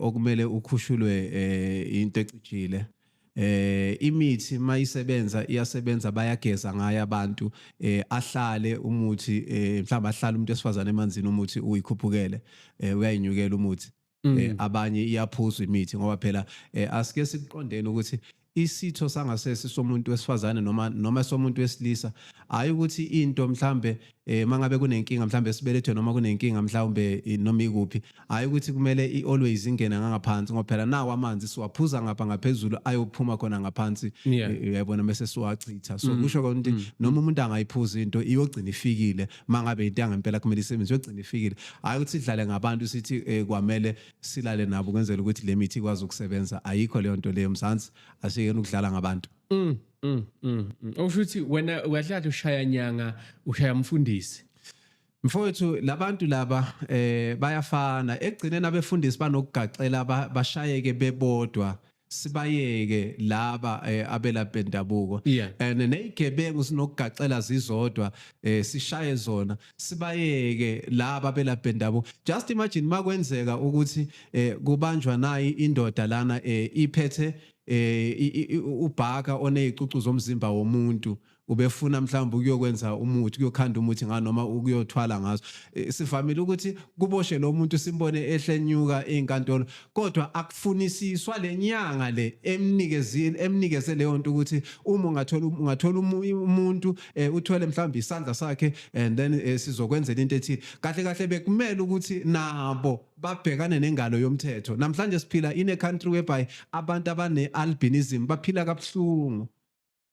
okumele ukhushulwe into ecijile. Imithi mayisebenza iyasebenza, bayageza ngayo abantu, ahlale umuthi, mhlawumbe ahlale umuntu esifazane emanzini, umuthi uyikhuphukele, uyayinyukela umuthi. Abanye iyaphuzwa imithi, ngoba phela asike sikuqondeni ukuthi isitho sangasese somuntu wesifazane noma somuntu wesilisa, hayi ukuthi into mhlambe mangabe kunenkinga mhlambe esibelethweni noma kunenkinga mhlambe noma ikuphi, hayi ukuthi kumele i-always ingene ngangaphansi, ngoba phela nawo amanzi siwaphuza ngapha ngaphezulu, ayophuma khona ngaphansi. Uyayibona, bese siwachitha. So kusho ukuthi noma umuntu angayiphuza into, iyogcina ifikile. Mangabe into yangempela kumele isebenze, iyogcina ifikile. Hayi ukuthi sidlale ngabantu, sithi kwamele silale nabo ukwenzela ukuthi le mithi ikwazi ukusebenza. Ayikho leyo nto leyo. Mzansi, asiyekeni ukudlala ngabantu. Okusho ukuthi wena kahle kahle ushaya nyanga, ushaya mfundisi. Mfowethu, labantu laba bayafana. Ekugcineni abefundisi banokugaxela, bashayeke bebodwa, sibayeke laba abelaphi bendabuko. And nezigebengu sinokugaxela zizodwa, sishaye zona, sibayeke laba abelaphi bendabuko. Just imagine makwenzeka ukuthi kubanjwa nayi indoda lana iphethe ubhaka onezicucu zomzimba womuntu, ubefuna mhlawumbe ukuyokwenza umuthi, ukuyokhanda umuthi nganoma ukuyothwala ngazo. Sivamile ukuthi kuboshe lo muntu, simbone ehlenyuka inkantolo, kodwa akufunisiswa lenyanga le emnikezile, emnikeze leyo nto, ukuthi uma ungathola umuntu, uthole mhlawumbe isandla sakhe and then sizokwenzela into ethile. Kahle kahle bekumele ukuthi nabo babhekane nengalo yomthetho. Namhlanje siphila in a country whereby abantu abane albinism baphila kabuhlungu,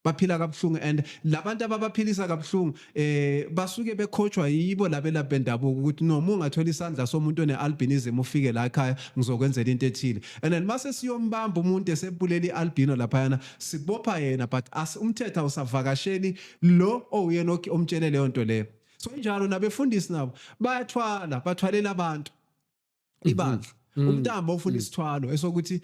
baphila kabuhlungu, and labantu ababaphilisa kabuhlungu basuke bekhotshwa yibo labelaphi bendabuko ukuthi noma ungathola isandla somuntu one albinism ufike la ekhaya, ngizokwenzela into ethile. And then mase siyombamba umuntu esebulela ialbino laphayana, sibopha yena, but umthetho awusavakasheli lo owuyena omtshele leyo nto leyo. So injalo nabefundisi, nabo bayathwala, bathwalela abantu ibandla. Umntambo ufuna isithwalo esokuthi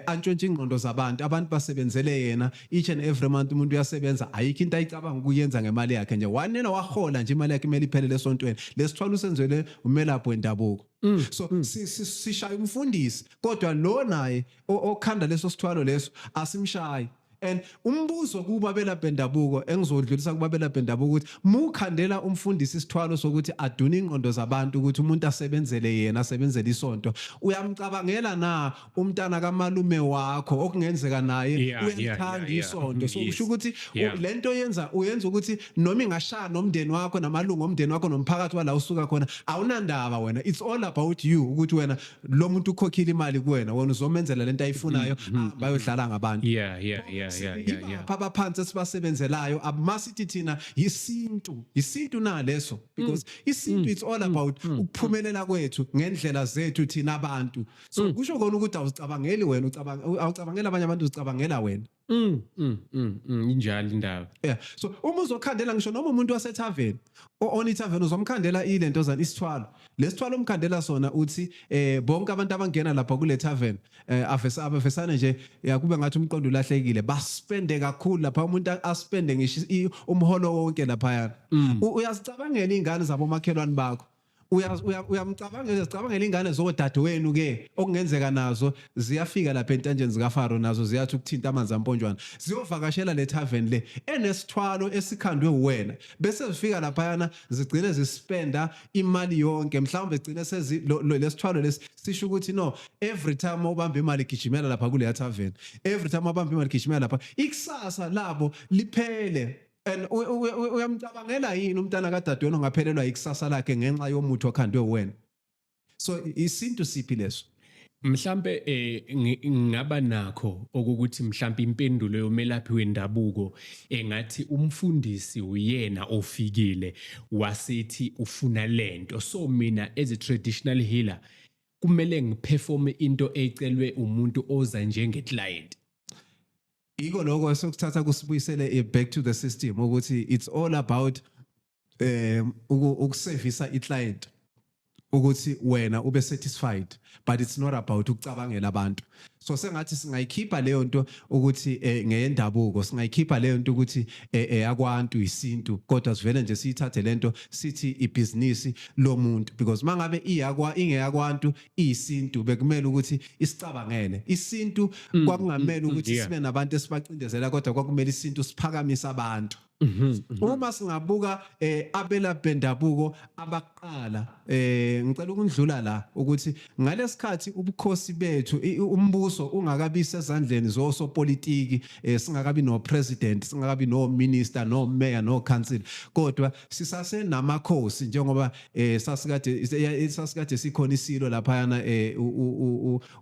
antshontshe ingqondo zabantu, abantu basebenzele yena each and every month. Umuntu uyasebenza, ayikho into ayicabanga ukuyenza ngemali yakhe nje. Wanena wahola nje, imali yakhe imele iphelele esontweni. Lesithwalo usenzele umelaphi wendabuko. So sishaya umfundisi, kodwa lo naye okhanda leso sithwalo leso asimshayi. And umbuzo kuba belapha bendabuko engizodlulisa kuba belapha bendabuko ukuthi mukhandela umfundisi isithwalo sokuthi adune ingqondo zabantu ukuthi umuntu asebenzele yena, asebenzele isonto, uyamcabangela na umntana kamalume wakho okungenzeka naye uyalithanda isonto? So kusho ukuthi lento yenza uyenza ukuthi noma ingashaya nomndeni wakho namalungu omndeni wakho nomphakathi wala usuka khona, awunandaba wena. It's all about you, ukuthi wena lo muntu ukhokhile imali kuwena, wena uzomenzela lento ayifunayo, bayodlala ngabantu. Ibapha abaphansi esibasebenzelayo? Abumasithi thina yisintu, isintu na leso? Because isintu, it's all about ukuphumelela kwethu ngendlela zethu thina abantu. So kusho kona ukuthi awuzicabangeli wena, ucabanga, awucabangeli abanye abantu, uzicabangela wena. Injalo indaba. Yeah, so uma uzokhandela ngisho noma umuntu wasethaveni on ithaveni, uzomkhandela ilento zani, isithwalo lesithwalo umkhandela sona, uthi bonke abantu abangena lapha kule tavern avesa abavesane nje, yakube ngathi umqondo ulahlekile, baspende kakhulu lapha, umuntu aspende ngisho umholo wonke lapha. Uyazicabangela ingane zabomakhelwane bakho? Uyamcabangela, uyazicabangela ingane zodadewenu ke okungenzeka nazo ziyafika lapha entanjeni zikaFaro, nazo ziyathi ukuthinta amanzi amponjwana, ziyovakashela le tavern le enesithwalo esikhandwe uwena, bese zifika laphayana zigcine zispenda imali yonke? Mhlawumbe zigcine sezi lesithwalo lesi sisho ukuthi no, every time ubamba imali gijimela lapha kuleya tavern, every time ubamba imali gijimela lapha, ikusasa labo liphele. And uyamcabangela yini umntana kadadewenu ongaphelelwa ikusasa lakhe ngenxa yomuthi okhandwe wena? So isintu siphi leso? Mhlambe ngingaba nakho okukuthi mhlambe impendulo yomelaphi wendabuko engathi umfundisi uyena ofikile wasithi ufuna lento, so mina as a traditional healer kumele ngiperforme into ecelwe umuntu oza njenge client. Iko lokho sokuthatha kusibuyisele back to the system, ukuthi it's all about ukusevisa i-client ukuthi wena ube satisfied, but it's not about ukucabangela abantu. So sengathi singayikhipha leyo nto ukuthi ngeyendabuko, singayikhipha leyo nto ukuthi akwantu isintu, kodwa sivele nje siyithathe lento sithi ibhizinisi lomuntu, because mangabe iyakwa ingeyakwantu isintu, bekumele ukuthi isicabangele isintu. Kwakungamele ukuthi sibe nabantu esibacindezela, kodwa kwakumele isintu siphakamise abantu. Uma singabuka abelaphi bendabuko abaqala, ngicela ukundlula la ukuthi ngalesikhathi ubukhosi bethu, umbuso ungakabi sezandleni zosopolitiki, singakabi no president, singakabi no minister, no mayor, no council, kodwa sisasenamakhosi, njengoba sasikade sikhona isilo laphayana,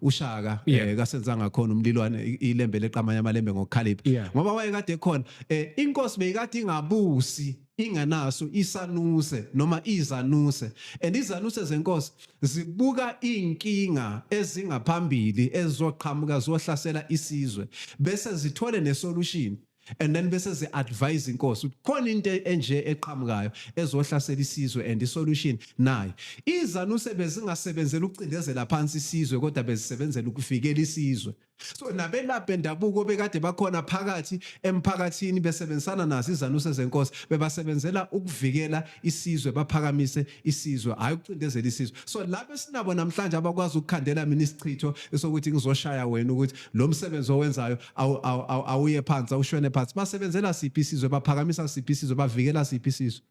uShaka kaSenzangakhona, umlilwane, ilembe leqamanye amalembe ngokukhalipha, ngoba wayekade khona, inkosi beyikade ingabusi inganaso isanuse noma izanuse, and izanuse zenkosi zibuka inkinga ezingaphambili ezizoqhamuka zohlasela isizwe, bese zithole nesolution, and then bese zi-advise inkosi ukuthi khona into enje eqhamukayo ezohlasela isizwe and isolution nayo. Izanuse bezingasebenzela ukucindezela phansi isizwe, kodwa bezisebenzela ukuvikela isizwe. So nabelaphi bendabuko bekade bakhona phakathi emphakathini besebenzisana nazo izanuse zenkosi, bebasebenzela ukuvikela isizwe, baphakamise isizwe, hayi ukucindezela isizwe. So laba esinabo namhlanje abakwazi ukukhandela mina isichitho sokuthi ngizoshaya wena, ukuthi lo msebenzi owenzayo awuye phansi, awushone phansi, basebenzela siphi isizwe? Baphakamisa siphi isizwe? Bavikela siphi isizwe?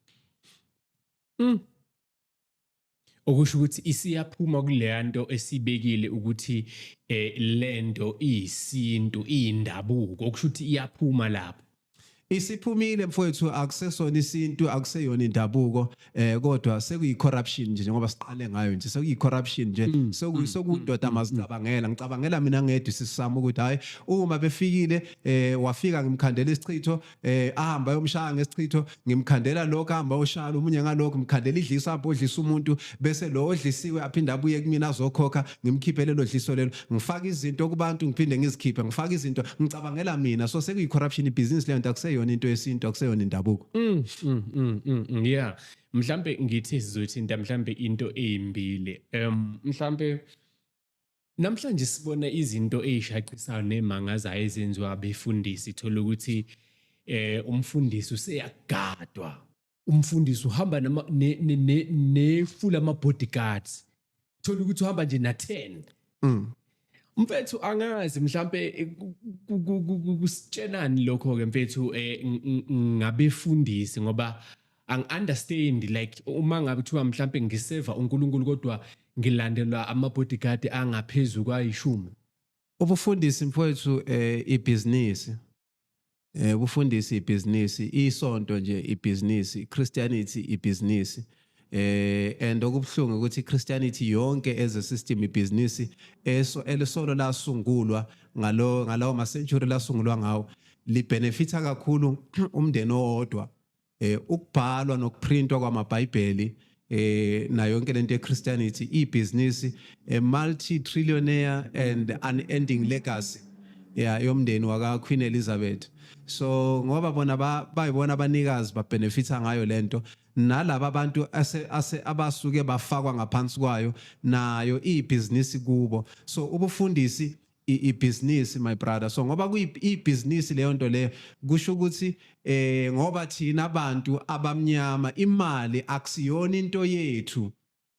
Okusho ukuthi isiyaphuma kuleya nto esibekile ukuthi lento iyisintu, iyindabuko, okusho ukuthi iyaphuma lapho. Isiphumile mfowethu, akusesona isintu, akuseyona indabuko, kodwa sekuyi corruption nje, njengoba siqale ngayo nje, sekuyi corruption nje, sekuyidoda mazicabangela, ngicabangela mina ngedwa isisami, ukuthi hayi, uma befikile wafika ngimkhandela isichitho, ahamba ayomshaya ngesichitho, ngimkhandela lokho, ahamba oshaya omunye ngalokho, ngimkhandela idliso, ahamba odlisa umuntu, bese lo odlisiwe aphinde abuye kumina azokhokha, ngimkhiphe lelo dliso lelo, ngifaka izinto kubantu, ngiphinde ngizikhiphe, ngifaka izinto, ngicabangela mina. So sekuyi corruption, ibhizinisi leyo nto, akuseyona into yesintu, akuseyona indabuko. Yeah, mhlambe ngithi sizothinta mhlambe into ezimbili. Mhlambe namhlanje sibona izinto ezishaqisayo nemangazayo ezenziwa abefundisi, thola ukuthi umfundisi useyagadwa. Umfundisi uhamba nama ne full ama bodyguards. Thola ukuthi uhamba nje na 10. Mfethu, angazi mhlambe kusitshenani lokho ke, mfethu, ngabefundisi, ngoba angi-understand, like, uma ngabe kuthiwa mhlambe ngiseva uNkulunkulu kodwa ngilandelwa ama-bodyguard angaphezulu kwayishumi. Ubufundisi, mfowethu, ibhizinisi. Ubufundisi ibhizinisi, isonto nje ibhizinisi, Christianity ibhizinisi. And okubuhlungu ukuthi Christianity yonke as a system ibhizinisi eso elisolo lasungulwa ngalo ngalawo ma century lasungulwa ngawo, libenefita kakhulu umndeni owodwa. Ukubhalwa nokuprintwa kwamaBhayibheli nayo yonke lento yeChristianity ibhizinisi, a multi trillionaire and unending legacy, yeah, yomndeni waka Queen Elizabeth. So ngoba bona bayibona abanikazi, babenefita ngayo lento, nalaba abantu ase abasuke bafakwa ngaphansi kwayo, nayo ibhizinisi kubo. So ubufundisi ibhizinisi, my brother. So ngoba kuyibhizinisi leyo nto leyo, kusho ukuthi ngoba thina abantu abamnyama imali akusiyona into yethu.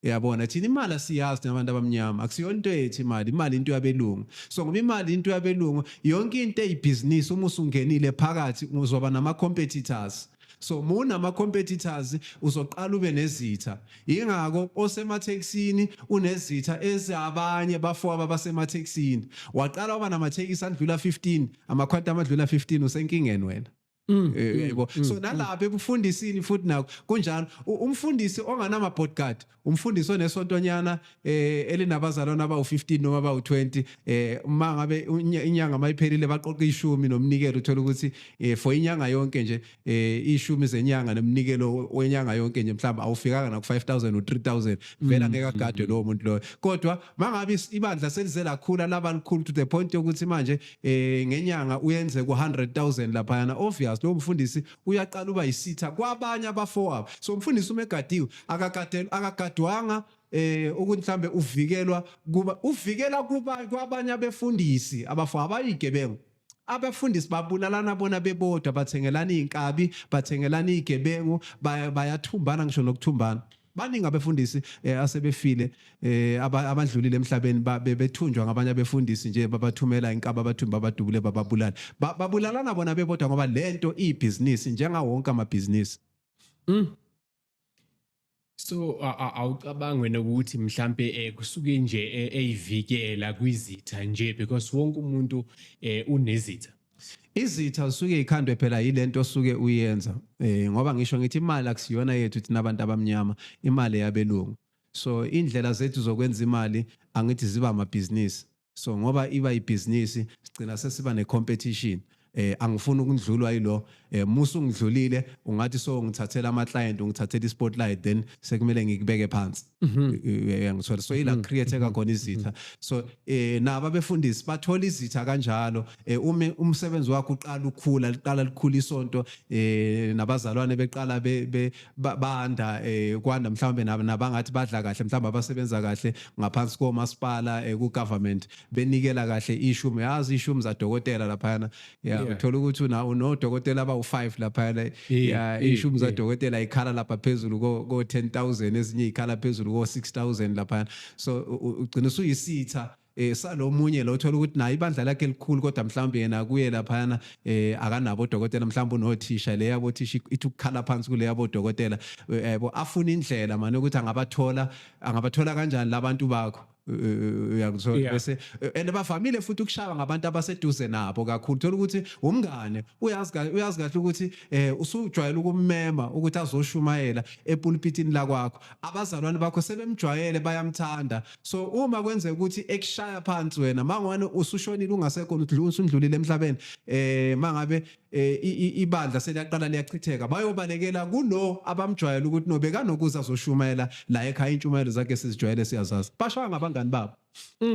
Uyabona, thina imali asiyazi, thina abantu abamnyama akusiyona into yethu imali. Imali into yabelungu. So ngoba imali into yabelungu, yonke into eyibhizinisi, uma usungenile phakathi uzoba nama competitors. So muna competitors, uzoqala ube nezitha. Ingako osemathekisini unezitha ezabanye bafowabo abasemathekisini. Waqala waba namathekisi andlula 15, amaQuantum adlula 15, usenkingeni wena. Yebo, so nalapha ebufundisini futhi nakho kunjalo. Umfundisi onganama bodyguard, umfundisi onesontonyana elinabazalwane abawu15 noma abawu20, uma ngabe inyanga mayiphelile baqoqa ishumi nomnikelo, uthola ukuthi for inyanga yonke nje, ishumi zenyanga nomnikelo wenyanga yonke nje mhlawumbe awufikanga na ku 5000 u 3000, vela ngeke agadwe lowo muntu loyo. Kodwa mangabe ibandla selize lakhula, laba likhulu to the point yokuthi manje ngenyanga uyenze ku 100,000 laphayana, obvious lo mfundisi uyaqala uba yisitha kwabanye abafowabo. So umfundisi uma egadiwe, akagadelwa, akagadwanga ukuthi mhlambe uvikelwa kuba uvikela kuba kwabanye abefundisi abafowabo abayigebengu. Abafundisi babulalana bona bebodwa, bathengelana izinkabi, bathengelana izigebengu, bayathumbana ngisho nokuthumbana. Baningi abefundisi asebefile, abadlulile emhlabeni, bethunjwa ngabanye abefundisi nje, babathumela inkaba, abathumba, abadubule, bababulala. Babulalana bona bebodwa ngoba lento iyibhizinisi njengawo wonke amabhizinisi. So awucabangi wena ukuthi mhlambe kusuke nje eyivikela kwizitha nje, because wonke umuntu unezitha? Izitha zisuke ikhandwe phela yilento osuke uyenza, ngoba ngisho ngithi imali akusiyona yethu thina abantu abamnyama, imali yabelungu. So indlela zethu zokwenza imali, angithi ziba amabhizinisi? So ngoba iba ibhizinisi, sigcina sesiba ne-competition. Angifuni ukundlulwa yilo. Musu ungidlulile, ungathi so ngithathela ama client, ungithathela i-spotlight, then sekumele ngikubeke phansi, uyangithola? So ila create khona izitha. So nabo abefundisi bathola izitha kanjalo. Uma umsebenzi wakho uqala ukhula, liqala likhula isonto, nabazalwane beqala banda, kwanda mhlawumbe nabangathi badla kahle, mhlawumbe abasebenza kahle ngaphansi komasipala, ku government, benikela kahle ishumi, yazi ishumi zadokotela laphayana, ya. Uthola ukuthi una unodokotela abawu5 laphayana, ya, ishumi zadokotela ikhala lapha phezulu ko 10,000, ezinye ikhala phezulu ko 6,000 laphayana. So ugcina usuyisitha salomunye lo, uthola ukuthi naye ibandla lakhe elikhulu, kodwa mhlawumbe yena kuye laphayana akanabo odokotela, mhlawumbe unothisha, le yabo thisha ithi ukukhala phansi kule yabo dokotela, yabo. Afuna indlela manje ukuthi angabathola kanjani labantu bakho, uyangithola? Bese and bavamile futhi ukushaya ngabantu abaseduze nabo kakhulu. Thola ukuthi umngane uyazi kahle ukuthi usujwayele ukummema ukuthi azoshumayela epulpitini lakwakho, abazalwane bakho sebemjwayele, bayamthanda. So uma kwenzeka ukuthi ekushaya phansi wena mangwane usushonile, ungasekho, usundlulile emhlabeni, mangabe ibandla seliyaqala liyachitheka, bayobalekela kulo abamjwayele ukuthi no bekanokuza azoshumayela la ekhaya, intshumayelo zakhe sizijwayele, siyazazi. Bashaya ngabangani babo.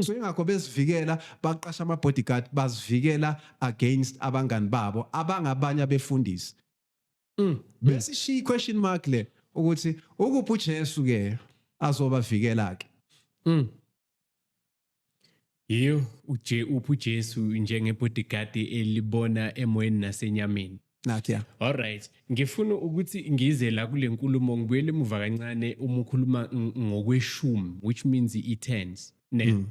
So ingakho bezivikela, baqasha ama-bodyguard, bazivikela against abangani babo abangabanye abefundisi. Bese ishiya i-question mark le ukuthi ukuphi uJesu ke azobavikela ke? Yiyo uje uphi uJesu njengebodyguard elibona emoyeni nasenyameni? Nathi, ya. Alright, ngifuna ukuthi ngize la kule nkulumo, ngibuyele emuva kancane uma ukhuluma ngokweshumi, which means i-tens, ne?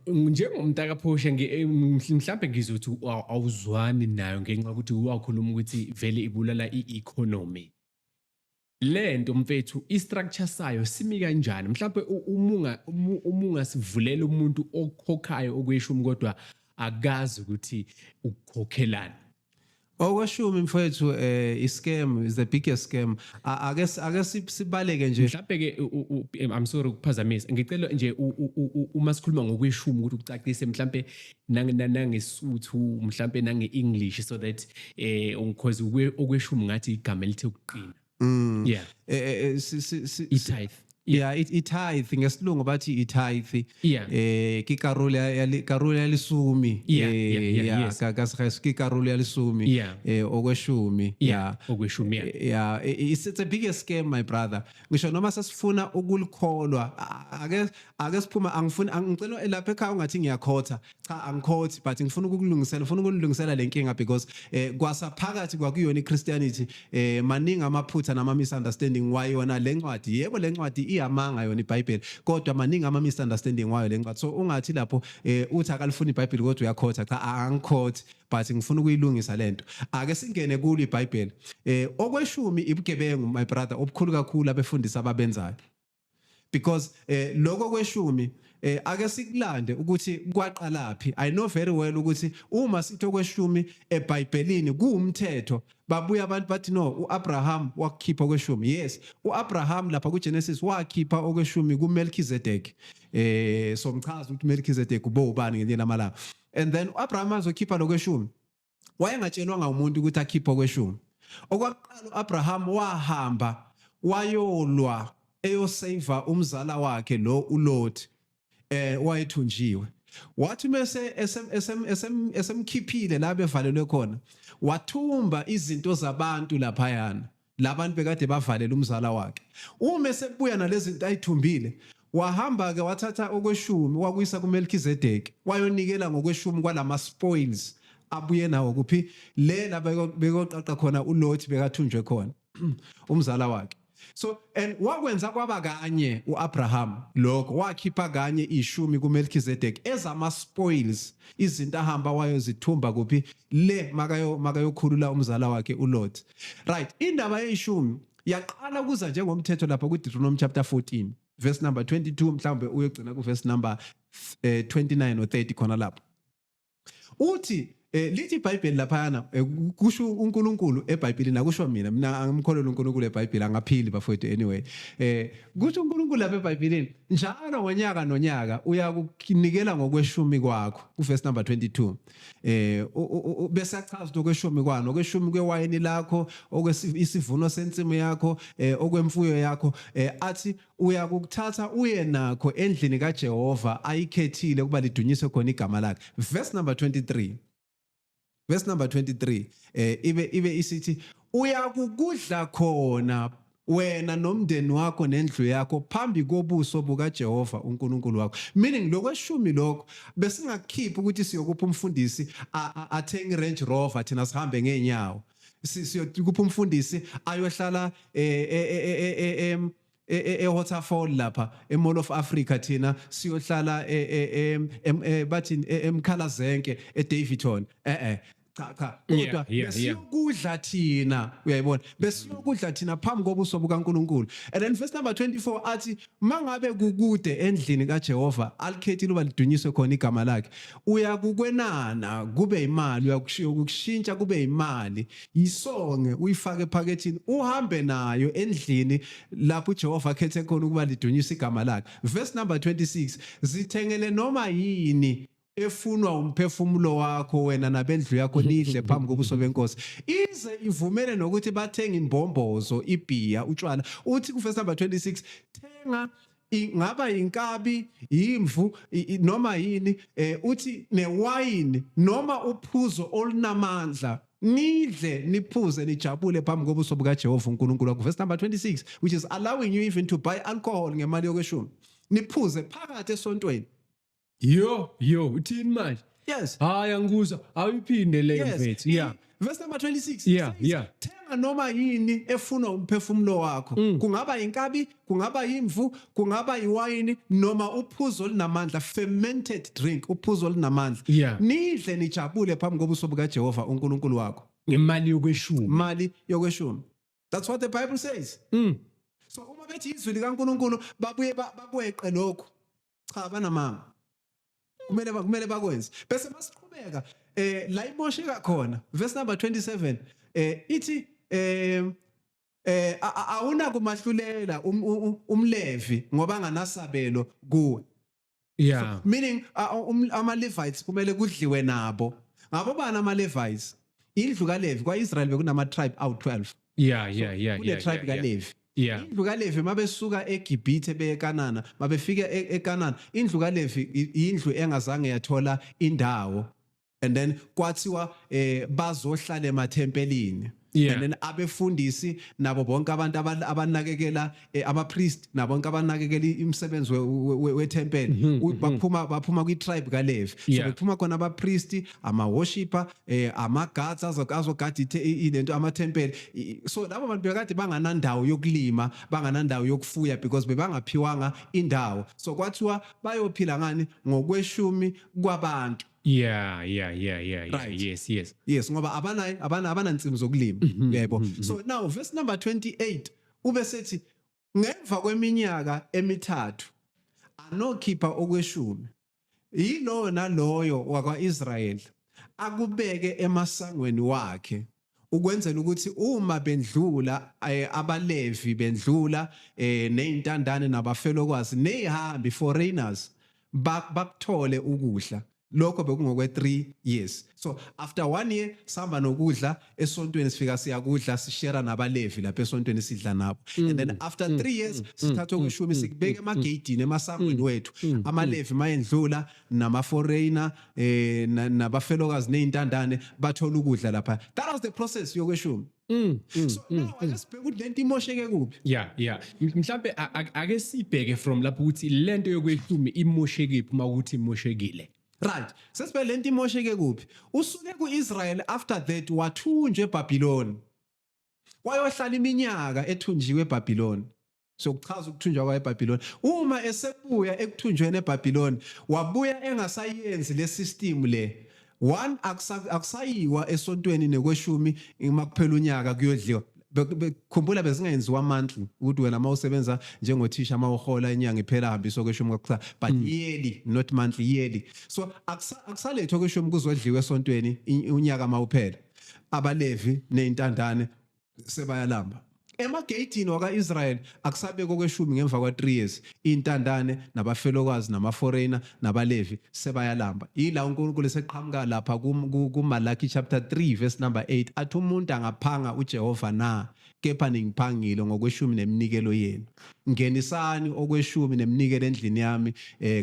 Njengomntakaphosha, mhlambe ngizothi awuzwani nayo ngenxa yokuthi wakhuluma ukuthi vele ibulala i-economy. Lento, mfethu, i-structure sayo simi kanjani? Mhlawumbe uma ungasivulela umuntu okhokhayo okweshumi kodwa akazi ukuthi ukukhokhelani. Okweshumi, mfowethu, i-scam is the biggest scam. Ake sibaleke nje. Mhlawumbe ke I'm sorry ukuphazamisa, ngicela nje uma sikhuluma ngokweshumi ukuthi ucacise mhlawumbe nangeSuthu, mhlawumbe nange-English, so that because okweshumi ngathi igama elithe ukuqina. Yeah. I-tithe. Yeah, i-tithe ngesilungu bathi i-tithe. Ke karolo ya lesumi. Ka ke karolo ya lesumi. Okweshumi. Okweshumi, yeah. Yeah, it's a biggest scam, my brother. Ngisho noma sesifuna ukulikholwa, ake siphuma, angifuni, angicela lapha ekhaya ungathi ngiyakhotha. Cha, angikhothi, but ngifuna ukukulungisela, ngifuna ukulungisela lenkinga because kwasaphakathi kwakuyona iChristianity maningi amaphutha nama misunderstanding wayona lencwadi. Yebo, lencwadi iyamanga yona iBhayibheli, kodwa maningi ama misunderstanding wayo lencwadi. So ungathi lapho uthi akalifuni iBhayibheli kodwa uyakhotha. Cha, angikhothi, but ngifuna ukuyilungisa lento. Ake singene kulo iBhayibheli. Okweshumi ibugebengu, my brother, obukhulu kakhulu abefundisi ababenzayo, because lokho kweshumi, ake sikulande ukuthi kwaqalaphi. I know very well ukuthi uma sithi okweshumi eBhayibhelini kuwumthetho, babuya abantu bathi, "No, uAbraham wakukhipha okweshumi." Yes, uAbraham lapha kuGenesis wakhipha okweshumi kuMelchizedek. Somchaza ukuthi uMelchizedek ubo ubani ngelinye lamalanga. And then uAbraham azokhipha lokweshumi, wayengatshelwanga umuntu ukuthi akhiphe okweshumi. Okwakuqala, uAbraham wahamba wayolwa eyosave umzala wakhe lo uLot wayethunjiwe. Wathi mase esemkhiphile la bevalelwe khona, wathumba izinto zabantu laphayana, labantu bekade bavalela umzala wakhe. Uma esebuya nalezi zinto ayithumbile, wahamba ke wathatha okweshumi wakuyisa kuMelchizedek, wayonikela ngokweshumi kwalama spoils abuye nawo kuphi le la bekoqaqa khona uLot bekathunjwe khona umzala wakhe. So and wakwenza kwaba kanye uAbraham lokho, wakhipha kanye ishumi kuMelchizedek ezama spoils, izinto ahamba wayozithumba kuphi le makayokhulula umzala wakhe uLot. Right, indaba yeshumi yaqala kuza njengomthetho lapha kuDeuteronomy chapter 14 verse number 22, mhlawumbe uyogcina ku verse number 29 or 30 khona lapho. Uthi lithi iBhayibheli laphayana, kusho uNkulunkulu eBhayibhelini, akusho mina angimkholelwa uNkulunkulu eBhayibheli, angaphili bafowethu. Anyway, kusho uNkulunkulu lapha eBhayibhelini, njalo ngonyaka nonyaka uyakunikela ngokweshumi kwakho, ku verse number 22. Bese achaza ukuthi okweshumi kwano, okweshumi kwewayini lakho, okwesivuno sensimu yakho, okwemfuyo yakho, athi uyakukuthatha uye nakho endlini kaJehova ayikhethile kuba lidunyiswe khona igama lakhe. Verse number 23, verse number 23 ibe isithi uyakukudla khona wena nomndeni wakho nendlu yakho phambi kobuso bukaJehova uNkulunkulu wakho. Meaning lokweshumi lokho besingakukhiphi ukuthi siyokupha umfundisi athenge iRange Rover, thina sihambe ngeenyawo. Siyokupha umfundisi ayohlala e-Waterfall lapha e-Mall of Africa, thina siyohlala bathi eMkhalazenke eDaveyton. Cha, cha, kodwa besiyokudla thina, uyayibona, besiyokudla thina phambi kobuso bukaNkuluNkulu. And then verse number 24 athi mangabe kukude endlini kaJehova alikhethile uba lidunyiswe khona igama lakhe, uyakukwenana kube imali, uyakushintsha kube imali, yisonge uyifake ephakethini uhambe nayo endlini lapho uJehova akhethe khona ukuba lidunyiswe igama lakhe. Verse number 26, zithengele noma yini efunwa umphefumulo wakho wena nabendlu yakho, nidle phambi kobuso benkosi. Ize ivumele nokuthi bathenga imbombozo, ibhiya, utshwala. Uthi ku verse number 26, thenga ingaba inkabi, imvu, noma yini, uthi newayini noma uphuzo olunamandla, nidle niphuze nijabule phambi kobuso bukaJehova uNkulunkulu wakho. Verse number 26, which is allowing you even to buy alcohol ngemali yokweshumi, niphuze phakathi esontweni. Yo yo, uthini manje? Yes. Hayi, angikuzwa, awuyiphinde leyo, mfethu. Yeah. Verse number 26 says, thenga Thenga noma yini efunwa umphefumulo wakho. Kungaba inkabi, kungaba imvu, kungaba iwayini noma uphuzo olunamandla, fermented drink, uphuzo olunamandla. Nidle nijabule phambi kobuso bukaJehova uNkulunkulu wakho. Ngemali yokweshumi. Mali yokweshumi. That's what the Bible says. So uma bethi izwi likaNkulunkulu, babuye bakweqe lokhu. Cha, banamanga. Kumele bakwenze. Bese masiqhubeka la imosheka khona, verse number 27 ithi awuna kumahlulela umLevi ngoba anganasabelo kuwe. Meaning ama Levites kumele kudliwe nabo. Ngabo bani ama Levites? Indlu kaLevi. KwaIsrael bekunama tribe awu 12. Kune tribe kaLevi. Indlu kaLevi, mabesuka eGibhithe beye eKanana, mabefika eKanana, indlu kaLevi indlu engazange yathola indawo, and then kwathiwa bazohlala emathempelini. And then abefundisi nabo bonke abantu abanakekela ama-priest nabo bonke abanakekela imisebenzi wethempeli baphuma kwi-tribe kaLevi. So bekuphuma khona abapristi, ama-worshipper, ama-guards azogada ilento, amathempeli. So labo bantu bekade banganandawo yokulima, banganandawo yokufuya, because bebangaphiwanga indawo. So kwathiwa bayophila ngani? Ngokweshumi kwabantu. Right. Yes, ngoba abanayo abanansimu zokulima, yebo. So now verse number 28 ube sethi ngemva kweminyaka emithathu anokhipha okweshumi, yilowo naloyo wakwaIsrael akubeke emasangweni wakhe, ukwenzela ukuthi uma bendlula abaLevi bendlula nezintandane nabafelokwazi nezihambi, foreigners, bakuthole ukudla. Lokho bekungokwe 3 years. So after one year sihamba nokudla esontweni, sifika siyakudla, sishare nabalevi lapha esontweni, sidla nabo. And then after 3 years sithatha okweshumi, sikubeka emageyidini, emasangweni wethu. Amalevi mayendlula nama-foreigner nabafelokazi ney'ntandane bathola ukudla lapha. That was the process yokweshumi. So now ake sibheke ukuthi lento imosheke kuphi. Yeah, mhlambe ake sibheke from lapho ukuthi lento yokweshumi imoshekephi, uma ukuthi imoshekile. Right, sesibheke lento imosheke kuphi. Usuke ku-Israel, after that wathunjwa eBhabhiloni, wayohlala iminyaka ethunjiwe eBhabhiloni. Sokuchaza ukuthunjwa kwayo eBhabhiloni. Uma esebuya ekuthunjweni eBhabhiloni, wabuya engasayenzi le system le. One, akusayiwa esontweni nekweshumi uma kuphela unyaka kuyodliwa. Khumbula bezingayenziwa monthly, ukuthi wena mawusebenza njengothisha, mawuhola inyanga iphela hambisa okweshumi kwakusa, but yearly, not monthly, yearly. So akusalethwa okweshumi kuzodliwa esontweni unyaka mawuphela. Abalevi ney'ntandane sebayalamba. Emageyidini waka-Israyeli akusabekwa okweshumi ngemva kwa-3 years. Iy'ntandane nabafelokazi nama-foreigner nabalevi sebayalamba. Yila uNkulunkulu eseqhamuka lapha kuMalaki chapter 3 verse number 8, athi, "Umuntu angaphanga uJehova na? Kepha ningiphangile ngokweshumi neminikelo yenu. Ngenisani okweshumi neminikelo endlini yami,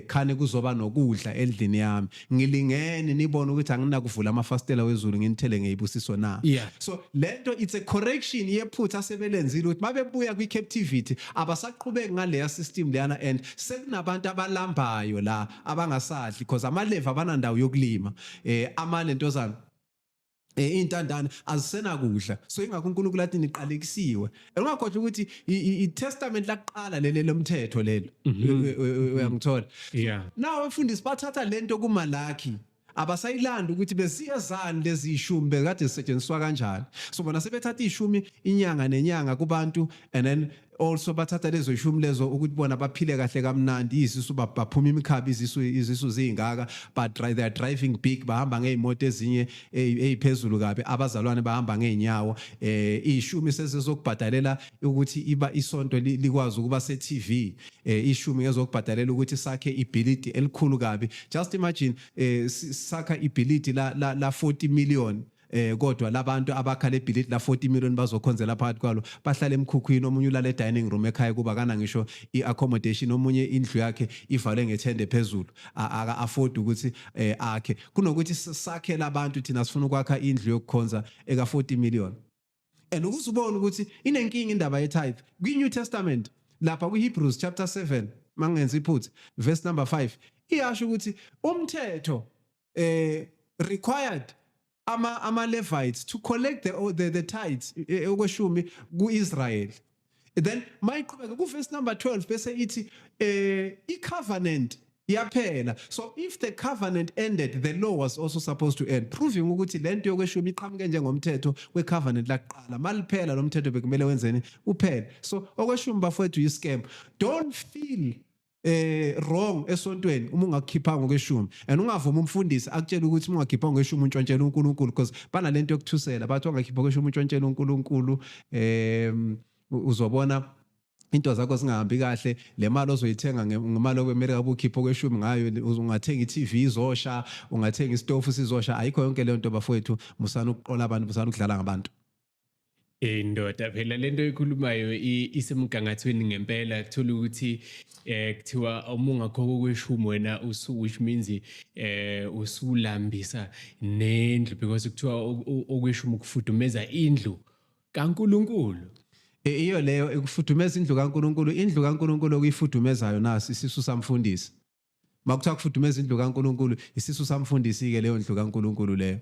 khane kuzoba nokudla endlini yami. Ngilingeni nibone ukuthi anginakuvula amafasitela wezulu nginithele ngeyibusiso na." So lento, it's a correction yephutha asebelenzile, ukuthi mabebuya kwi-captivity abasaqhubeki ngaleya system leyana, and sekunabantu abalambayo la abangasadli because amaLevi abanandawo yokulima, amalentozana, intandane azisenakudla. So ingakho uNkulunkulu athi niqalekisiwe. Ungakhohlwa ukuthi i-testament laqala lele lomthetho lelo. Uyangithola? Yeah. Now abafundisi bathatha lento kuMalaki, abasayilanda ukuthi besiyezani lezi ishumi, bekade zisetshenziswa kanjani. So bona sebethatha ishumi inyanga nenyanga kubantu, and then also bathatha lezo ishumi lezo ukuthi bona baphile kahle kamnandi, izisu baphuma imikhabi, izisu zingaka, but they are driving big, bahamba ngezimoto ezinye eziphezulu kabi, abazalwane bahamba ngeenyawo. Ishumi sezizokubhadalela ukuthi iba isonto likwazi ukuba se TV, ishumi ngezokubhadalela ukuthi sakhe ibhilidi elikhulu kabi. Just imagine, sakha ibhilidi la 40 million, kodwa labantu abakha le bhilidi la 40 million bazokhonzela phakathi kwalo, bahlala emkhukhwini. Omunye ulala e dining room ekhaya kuba kana ngisho i-accommodation, omunye indlu yakhe ivalwe ngethende phezulu, aka afford ukuthi akhe. Kunokuthi sakhe labantu, thina sifuna ukwakha indlu yokukhonza eka 40 million. And ukuze ubone ukuthi inenkinga indaba ye-tithe, kwi-New Testament lapha kwi-Hebrews chapter 7, mangenza iphutha, verse number 5, iyasho ukuthi umthetho required ama Levites to collect the tithes, okweshumi kuIsrael. Then mayiqhubeka ku verse number 12 bese ithi i-covenant yaphela. So if the covenant ended, the law was also supposed to end, proving ukuthi lento yokweshumi iqhamuke njengomthetho we-covenant laqala. Maliphela lo mthetho, bekumele wenzeni? Uphele. So okweshumi, bafowethu, yi-scam. Don't feel wrong esontweni uma ungakukhiphanga okweshumi, and ungavumi umfundisi akutshela ukuthi uma ungakhiphanga okweshumi untshontshela uNkulunkulu, because banalento yokuthusela, bathi wangakhipha okweshumi untshontshela uNkulunkulu, uzobona into zakho zingahambi kahle, le mali ozoyithenga ngemali okweMelika ubukhipha okweshumi ngayo, ungathenga i-TV izosha, ungathenga isitofu sizosha. Ayikho yonke leyo nto, bafowethu. Musana ukuqola abantu, musana ukudlala ngabantu. Ndoda, phela lento oyikhulumayo isemgangathweni ngempela. Kuthola ukuthi kuthiwa uma ungakhokha okweshumi wena usu, which means usulambisa nendlu, because kuthiwa okweshumi kufudumeza indlu kaNkuluNkulu. Iyo leyo ekufudumeza indlu kaNkuluNkulu. Indlu kaNkuluNkulu okuyifudumezayo nasi isisu samfundisi. Makuthiwa kufudumeza indlu kaNkuluNkulu, isisu samfundisi ke leyo ndlu kaNkuluNkulu leyo.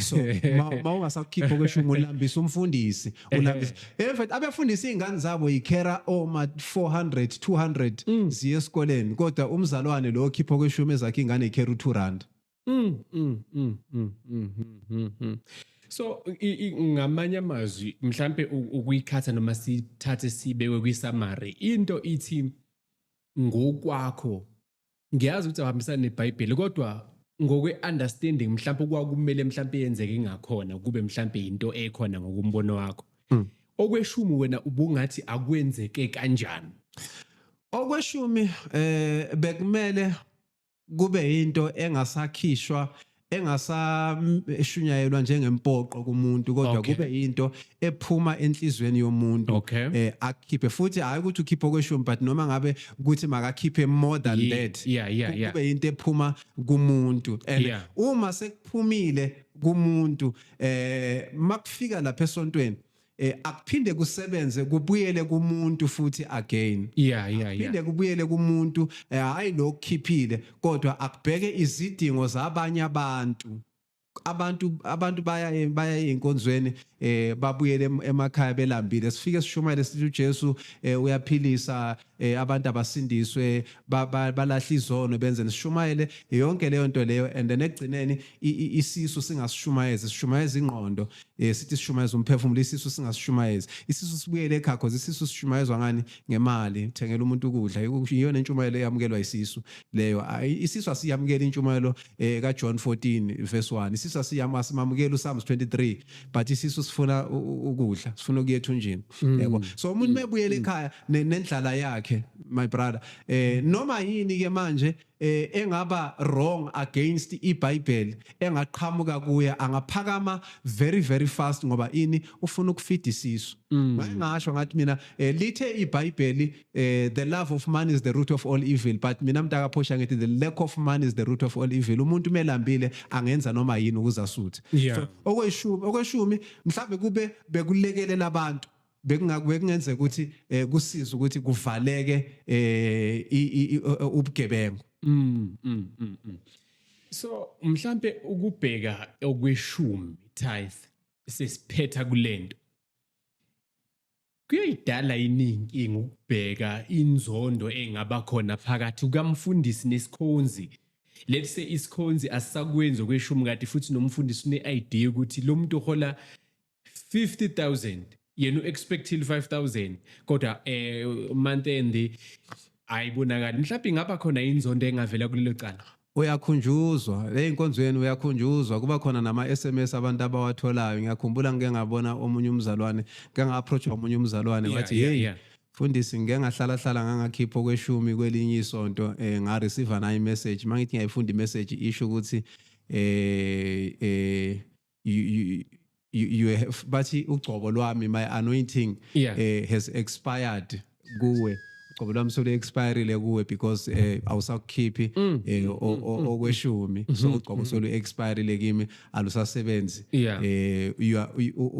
So ma ungasakhipha okweshumi, ulambisa umfundisi, ulambisa. In fact, abafundisi izingane zabo yikhera oma 400, 200 ziye esikoleni, kodwa umzalwane lo okhipha okweshumi, ezakhe ingane ikhera u2 rand. So ngamanye amazwi, mhlambe ukuyikhatha noma sithathe sibekwe kwi-summary, into ithi ngokwakho, ngiyazi ukuthi awuhambisani neBhayibheli, kodwa ngokwe-understanding mhlawumbe kwakumele mhlawumbe yenzeke ngakhona, kube mhlawumbe into ekhona ngokumbono wakho. Okweshumi wena ubungathi akwenzeke kanjani? Okweshumi bekumele kube into engasakhishwa, engasashunyayelwa njengempoqo kumuntu, kodwa kube into ephuma enhlizweni yomuntu. Akhiphe futhi, hayi ukuthi ukhiphe okweshumi, but noma ngabe ukuthi makakhiphe more than that, kube into ephuma kumuntu, and uma sekuphumile kumuntu, makufika lapha esontweni, akuphinde kusebenze, kubuyele kumuntu futhi again. Phinde kubuyele kumuntu, hayi lo okukhiphile, kodwa akubheke izidingo zabanye abantu. Abantu baya einkonzweni, babuyele emakhaya belambile. Sifike sishumayele, sithi uJesu uyaphilisa, abantu abasindiswe, balahla izono, benze, sishumayele yonke leyo nto leyo, and then ekugcineni isisu singasishumayezi. Sishumayeza ingqondo, sithi sishumayeza umphefumulo, isisu singasishumayezi. Isisu sibuyele ekhaya, cause isisu sishumayezwa ngani? Ngemali. Thengela umuntu ukudla, iyona intshumayelo eyamukelwa isisu leyo. Isisu asiyamukela intshumayelo kaJohn 14 verse 1. Isisu asimamukela uPsalms 23, but isisu sifuna ukudla, sifuna ukuya ethunjini, yabo. So umuntu mebuyela ekhaya nendlala yakhe, my brother, noma yini ke manje engaba wrong against iBhayibheli engaqhamuka kuye, angaphakama very very fast, ngoba ini? Ufuna ukufeeda isisu. Ngake ngasho ngathi mina, lithe iBhayibheli, "The love of money is the root of all evil," but mina mntakaphosha ngithi the lack of money is the root of all evil. Umuntu melambile angenza noma yini ukuze asuthe. So okweshumi mhlambe kube bekulekelela abantu, bekungenzeka ukuthi kusiza ukuthi kuvaleke ubugebengu. So mhlambe ukubheka okweshumi, tithe, sesiphetha kulento. Kuyayidala ininkinga ukubheka inzondo engaba khona phakathi kukamfundisi nesikhonzi. Let's say isikhonzi asisakwenzi okweshumi, kanti futhi nomfundisi une-idea ukuthi lo muntu uhola 50,000, yena u-expectile 5000, kodwa month end ayibonakali. Mhlawumbe ingaba khona inzondo engavela kulelo cala. Uyakhunjuzwa ey'nkonzweni, uyakhunjuzwa, kuba khona nama-SMS abantu abawatholayo. Ngiyakhumbula ngike ngabona omunye umzalwane, ngike nga-approach-wa omunye umzalwane, wathi, "Hey mfundisi, ngike ngahlala hlala ngangakhipha okweshumi kwelinye isonto, nga-receive nayo i-message. Mangithi ngiyayifunda i-message, isho ukuthi you have," bathi, "ugcobo lwami, my anointing has expired kuwe. Ugcobo lwami solu expirile kuwe because awusakukhiphi okweshumi, so ugcobo solu expirile kimi, alusasebenzi. You are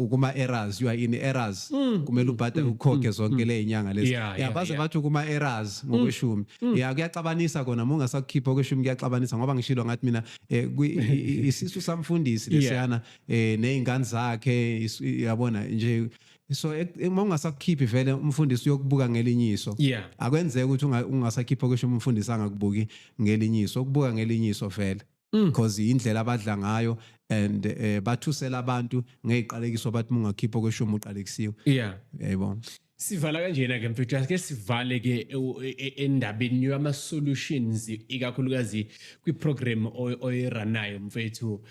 kuma errors, you are in errors, kumele ubhadale, ukhokhe zonke le inyanga lezi. Baze bathi kuma errors ngokweshumi. Yeah, kuyaxabanisa kona uma ungasakukhipha okweshumi, kuyaxabanisa ngoba ngishilo ngathi mina isisu samfundisi lesiyana nezingane zakhe, yabona nje. So uma ungasakukhiphi vele, umfundisi uyokubuka ngelinye iso. Akwenzeki ukuthi ungasakhipha okweshumi, umfundisi angakubuki ngelinye iso, ukubuka ngelinye iso vele, because indlela abadla ngayo and bathusela abantu ngeziqalekiso, bathi ungakhipha okweshumi uqalekisiwe. Yayibona. Sivala kanjena ke mfethu, ake sivale ke endabeni yama solutions, ikakhulukazi kwi-program oyirunayo mfethu.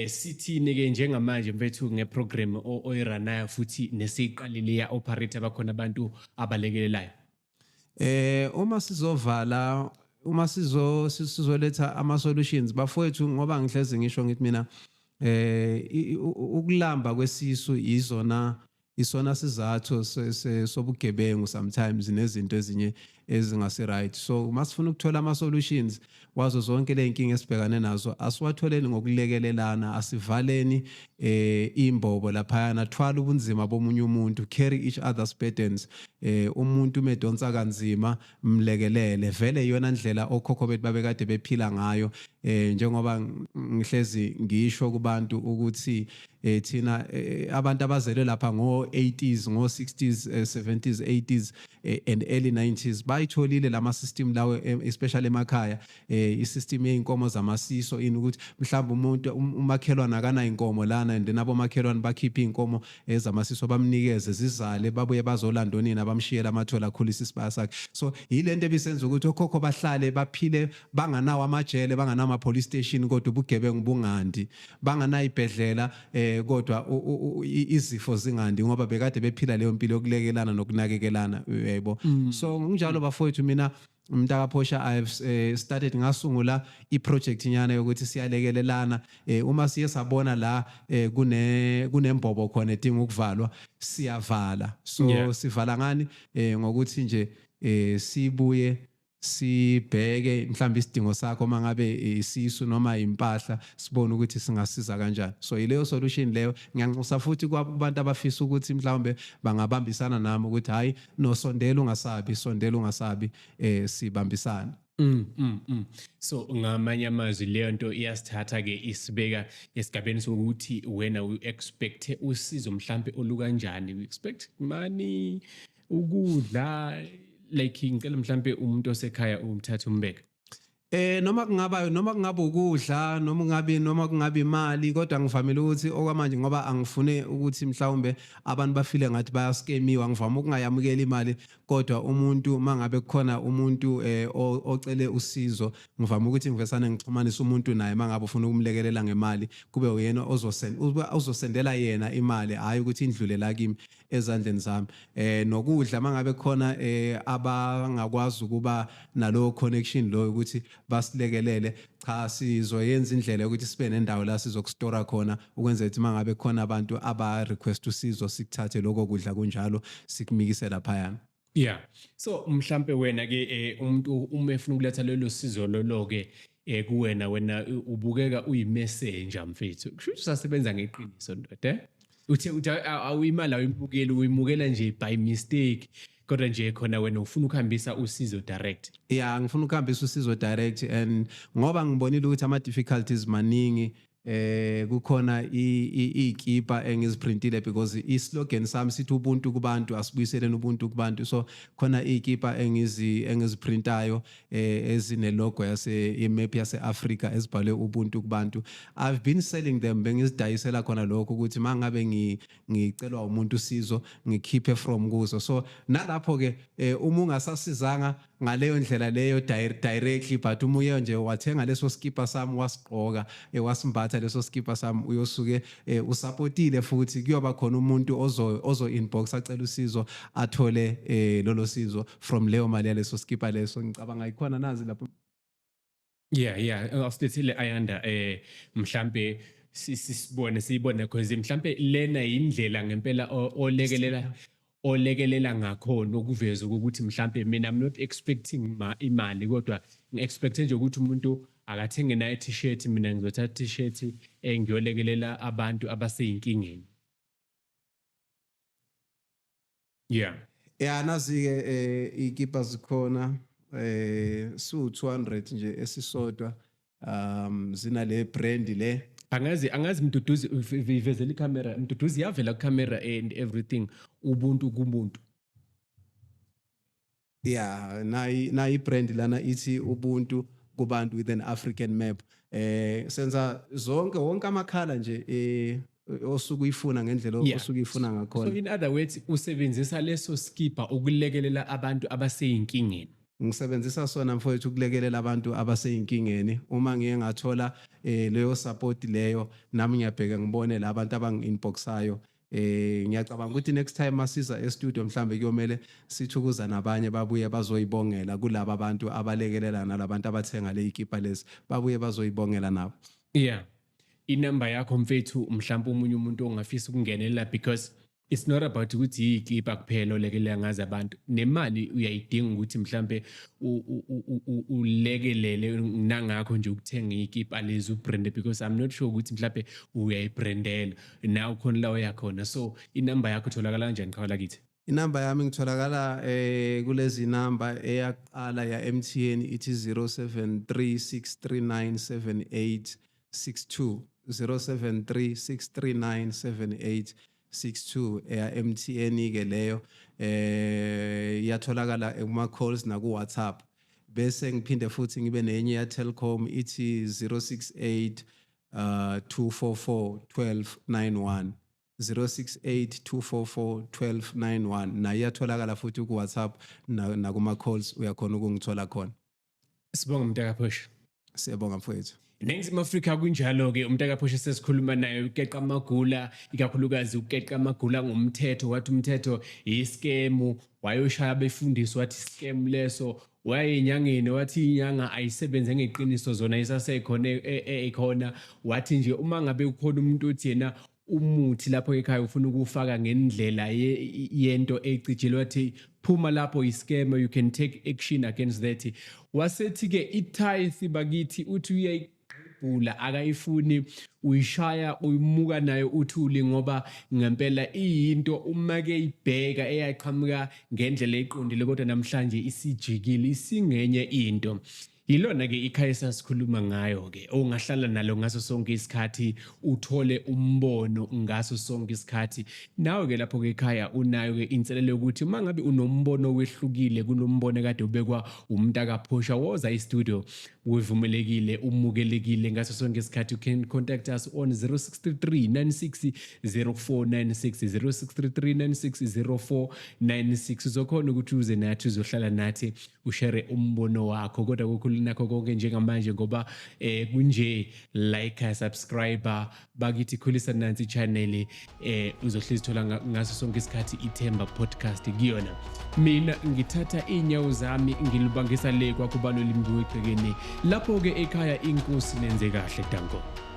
Sithini ke njengamanje mfethu ngeprogram oyirunayo futhi nesiqalile ya operator, bakhona abantu abalekelelayo? Uma sizovala, uma sizoletha ama solutions bafowethu, ngoba ngihlezi ngisho ngithi mina ukulamba kwesisu izona isona sizathu sobugebengu sometimes nezinto ezinye ezingasi right. So masifuna ukuthola ama solutions wazo zonke le inkinga esibhekane nazo, asiwatholeni ngokulekelelana, asivaleni imbobo laphayana. Thwala ubunzima bomunye umuntu, carry each other's burdens. Umuntu medonsa kanzima, mlekelele. Vele iyona ndlela okhokho bethu babekade bephila ngayo. Njengoba ngihlezi ngisho kubantu ukuthi thina abantu abazelwe lapha ngo 80s, ngo 60s, 70s, 80s and early 90s bayitholile lama system lawo, especially emakhaya, isystem yeinkomo zamasiso, ini ukuthi mhlawumbe umuntu umakhelwane akana inkomo lana and nabo makhelwane bakhipha inkomo ezamasiso, bamnikeze zizale, babuye bazolanda onina, bamshiyela amathole, akhulisa isibaya sakhe. So yilento ebisenza ukuthi okhokho bahlale baphile banganawo amajele, banganawo ama police station, kodwa ubugebengu bungandi, banganayo ibhedlela, kodwa izifo zingandi, ngoba bekade bephila leyo mpilo yokulekelana nokunakekelana, uyaybo. So nginjalo bafowethu, mina mntakaphosha, I've started, ngasungula iproject nyana yokuthi siyalekelelana. Uma siye sabona la kunembobo khona edinga ukuvalwa, siyavala. So sivala ngani? Ngokuthi nje sibuye sibheke mhlawumbe isidingo sakho, mangabe isisu noma impahla, sibone ukuthi singasiza kanjani. So ileyo solution leyo. Ngiyanxusa futhi kubantu abafisa ukuthi mhlawumbe bangabambisana nami ukuthi hayi no, sondela ungasabi, sondela ungasabi, sibambisane. So ngamanye amazwi leyo nto iyasithatha ke isibeka esigabeni sokuthi wena u expect usizo mhlambe olukanjani? You expect money, ukudla, like ngicela mhlambe umuntu osekhaya umthatha umbeke. Noma kungaba ukudla, noma kungabe imali, kodwa ngivamile ukuthi okwamanje, ngoba angifune ukuthi mhlawumbe abantu bafile ngathi bayaskemiwa, ngivama ukungayamukela imali. Kodwa umuntu mangabe kukhona umuntu ocele usizo, ngivama ukuthi ngivesane ngixhumanise umuntu naye. Mangabe ufuna ukumlekelela ngemali, kube uyena ozosendela yena imali, hayi ukuthi indlule la kimi ezandleni zami. Nokudla, mangabe khona abangakwazi ukuba nalowo connection lo ukuthi basilekelele, cha, sizoyenza indlela yokuthi sibe nendawo la sizokustora khona, ukwenzela ukuthi mangabe khona abantu aba request usizo, sikuthathe lokho kudla kunjalo, sikumikise laphayana. Yeah. So mhlambe wena ke umuntu uma efuna ukuletha lelo sizo lolo ke kuwena, wena ubukeka uyimessenger mfethu. Kusho ukuthi usasebenza ngeqiniso ndoda, eh? Uthe awuyimali awuyimukeli, uyimukela nje by mistake. Kodwa nje khona wena ufuna ukuhambisa usizo direct. Yeah, ngifuna ukuhambisa usizo direct and ngoba ngibonile ukuthi ama difficulties maningi. Kukhona izikipa engiziprintile because islogan sami sithi "Ubuntu kubantu, asibuyiseleni ubuntu kubantu." So khona izikipa engiziprintayo ezine logo yase imap yase Africa ezibhalwe "Ubuntu kubantu." I've been selling them, bengizidayisela khona lokho ukuthi mangabe ngicelwa umuntu usizo, ngikhiphe from kuzo. So nalapho ke uma ungasasizanga ngaleyo ndlela leyo directly, but uma uye nje wathenga leso skipa sami, wasigqoka, wasimbatha leso skipa sami, uyosuke usupportile futhi kuyoba khona umuntu ozo inbox acela usizo, athole lolo sizo from leyo mali yaleso skipa leso. Ngicabanga ikhona nazi lapho. Yeah, awusilethile Ayanda, mhlambe sisibone, siyibone, because mhlambe lena indlela ngempela olekelela. Olekelela ngakhona ukuveza ukuthi mhlambe mina I'm not expecting imali, kodwa ngi-expecte nje ukuthi umuntu akathenge naye i-t-shirt, mina ngizothatha i-t-shirt ngiyolekelela abantu abaseyinkingeni. Yeah. Ya, nazi-ke ikipa zikhona, su 200 nje esisodwa, zinale brand le. Angazi Mduduzi, ivezela ikhamera Mduduzi, yavela kukhamera and everything, ubuntu kumuntu. Yeah, nayi brand lana ithi ubuntu kubantu with an African map. Senza zonke, wonke amakhala nje osuke uyifuna ngendlela osuke uyifuna So ngakhona. In other words, usebenzisa leso skipa ukulekelela abantu abaseyinkingeni. Ngisebenzisa sona, mfowethu, ukulekelela abantu abaseyinkingeni. Uma ngiye ngathola leyo support leyo, nami ngiyabheka ngibone labantu abangi-inboxayo. Ngiyacabanga ukuthi next time masiza e-studio mhlambe kuyomele sithukuza nabanye babuye bazoyibongela kulaba abantu abalekelela nalabantu abathenga le ikipa lezi, babuye bazoyibongela nabo. Yeah, inamba yakho mfethu, mhlawumbe omunye umuntu ongafisa ukungenelela, because it's not about ukuthi yikipa kuphela olekelela ngazo abantu, nemali uyayidinga ukuthi mhlambe ulekelele nangakho nje ukuthenga ikipa lezi ubrande, because I'm not sure ukuthi mhlambe uyayibrandela nawe khona la uyakhona. So inamba yakho itholakala kanjani, qhawe lakithi? Inamba yami, ngitholakala kulezi namba. Eyaqala ya MTN ithi 0736397862, 0736397862 eya MTN ke leyo. Iyatholakala kuma calls na ku WhatsApp. Bese ngiphinde futhi ngibe nenye ya Telkom, ithi 068 244 1291, 068 244 1291. Nayo iyatholakala futhi ku WhatsApp nakuma calls, uyakhona ukungithola khona. Sibonga, mntakaphosha. Siyabonga, mfowethu. Ningizimu Afrika, kunjalo-ke, umntakaphosha sesikhuluma naye ukeqa amagula, ikakhulukazi ukeqa amagula ngomthetho. Wathi umthetho iskemu, wayoshaya abefundisi wathi scam leso, waya enyangeni wathi inyanga ayisebenze ngeqiniso, zona isasekhona ekhona. Wathi nje uma ngabe ukhona umuntu othi yena umuthi lapho ekhaya ufuna ukuwufaka ngendlela yento ecijile, wathi phuma lapho, iscam, you can take action against that. Wasethi-ke i-tithe bakithi uthi uyayigqibhula, akayifuni, uyishaya uyimuka nayo uthuli, ngoba ngempela iyinto uma ke ibheka eyaqhamuka ngendlela eqondile, kodwa namhlanje isijikile, isingenye into. Yilona-ke ikhaya esasikhuluma ngayo-ke, ongahlala nalo ngaso sonke isikhathi, uthole umbono ngaso sonke isikhathi. Nawe-ke lapho-ke ekhaya unayo-ke inselelo yokuthi uma ngabe unombono wehlukile kunombono kade ubekwa umntakaphosha, woza i-studio, uvumelekile, umukelekile ngaso sonke isikhathi. You can contact us on 0633 96 0496, 0633 96 0496. Uzokhona ukuthi uze nathi, uzohlala nathi, ushare umbono wakho. Kodwa kukhulu nakho konke njengamanje, ngoba kunje, like, subscribe bakithi, khulisa nansi channel, uzohlezi thola ngaso sonke isikhathi iThemba Podcast kuyona. Mina ngithatha inyawo zami ngilubangisa le kwakubalo limbiwe egcekeni lapho ke ekhaya. Inkosi nenze kahle, danko.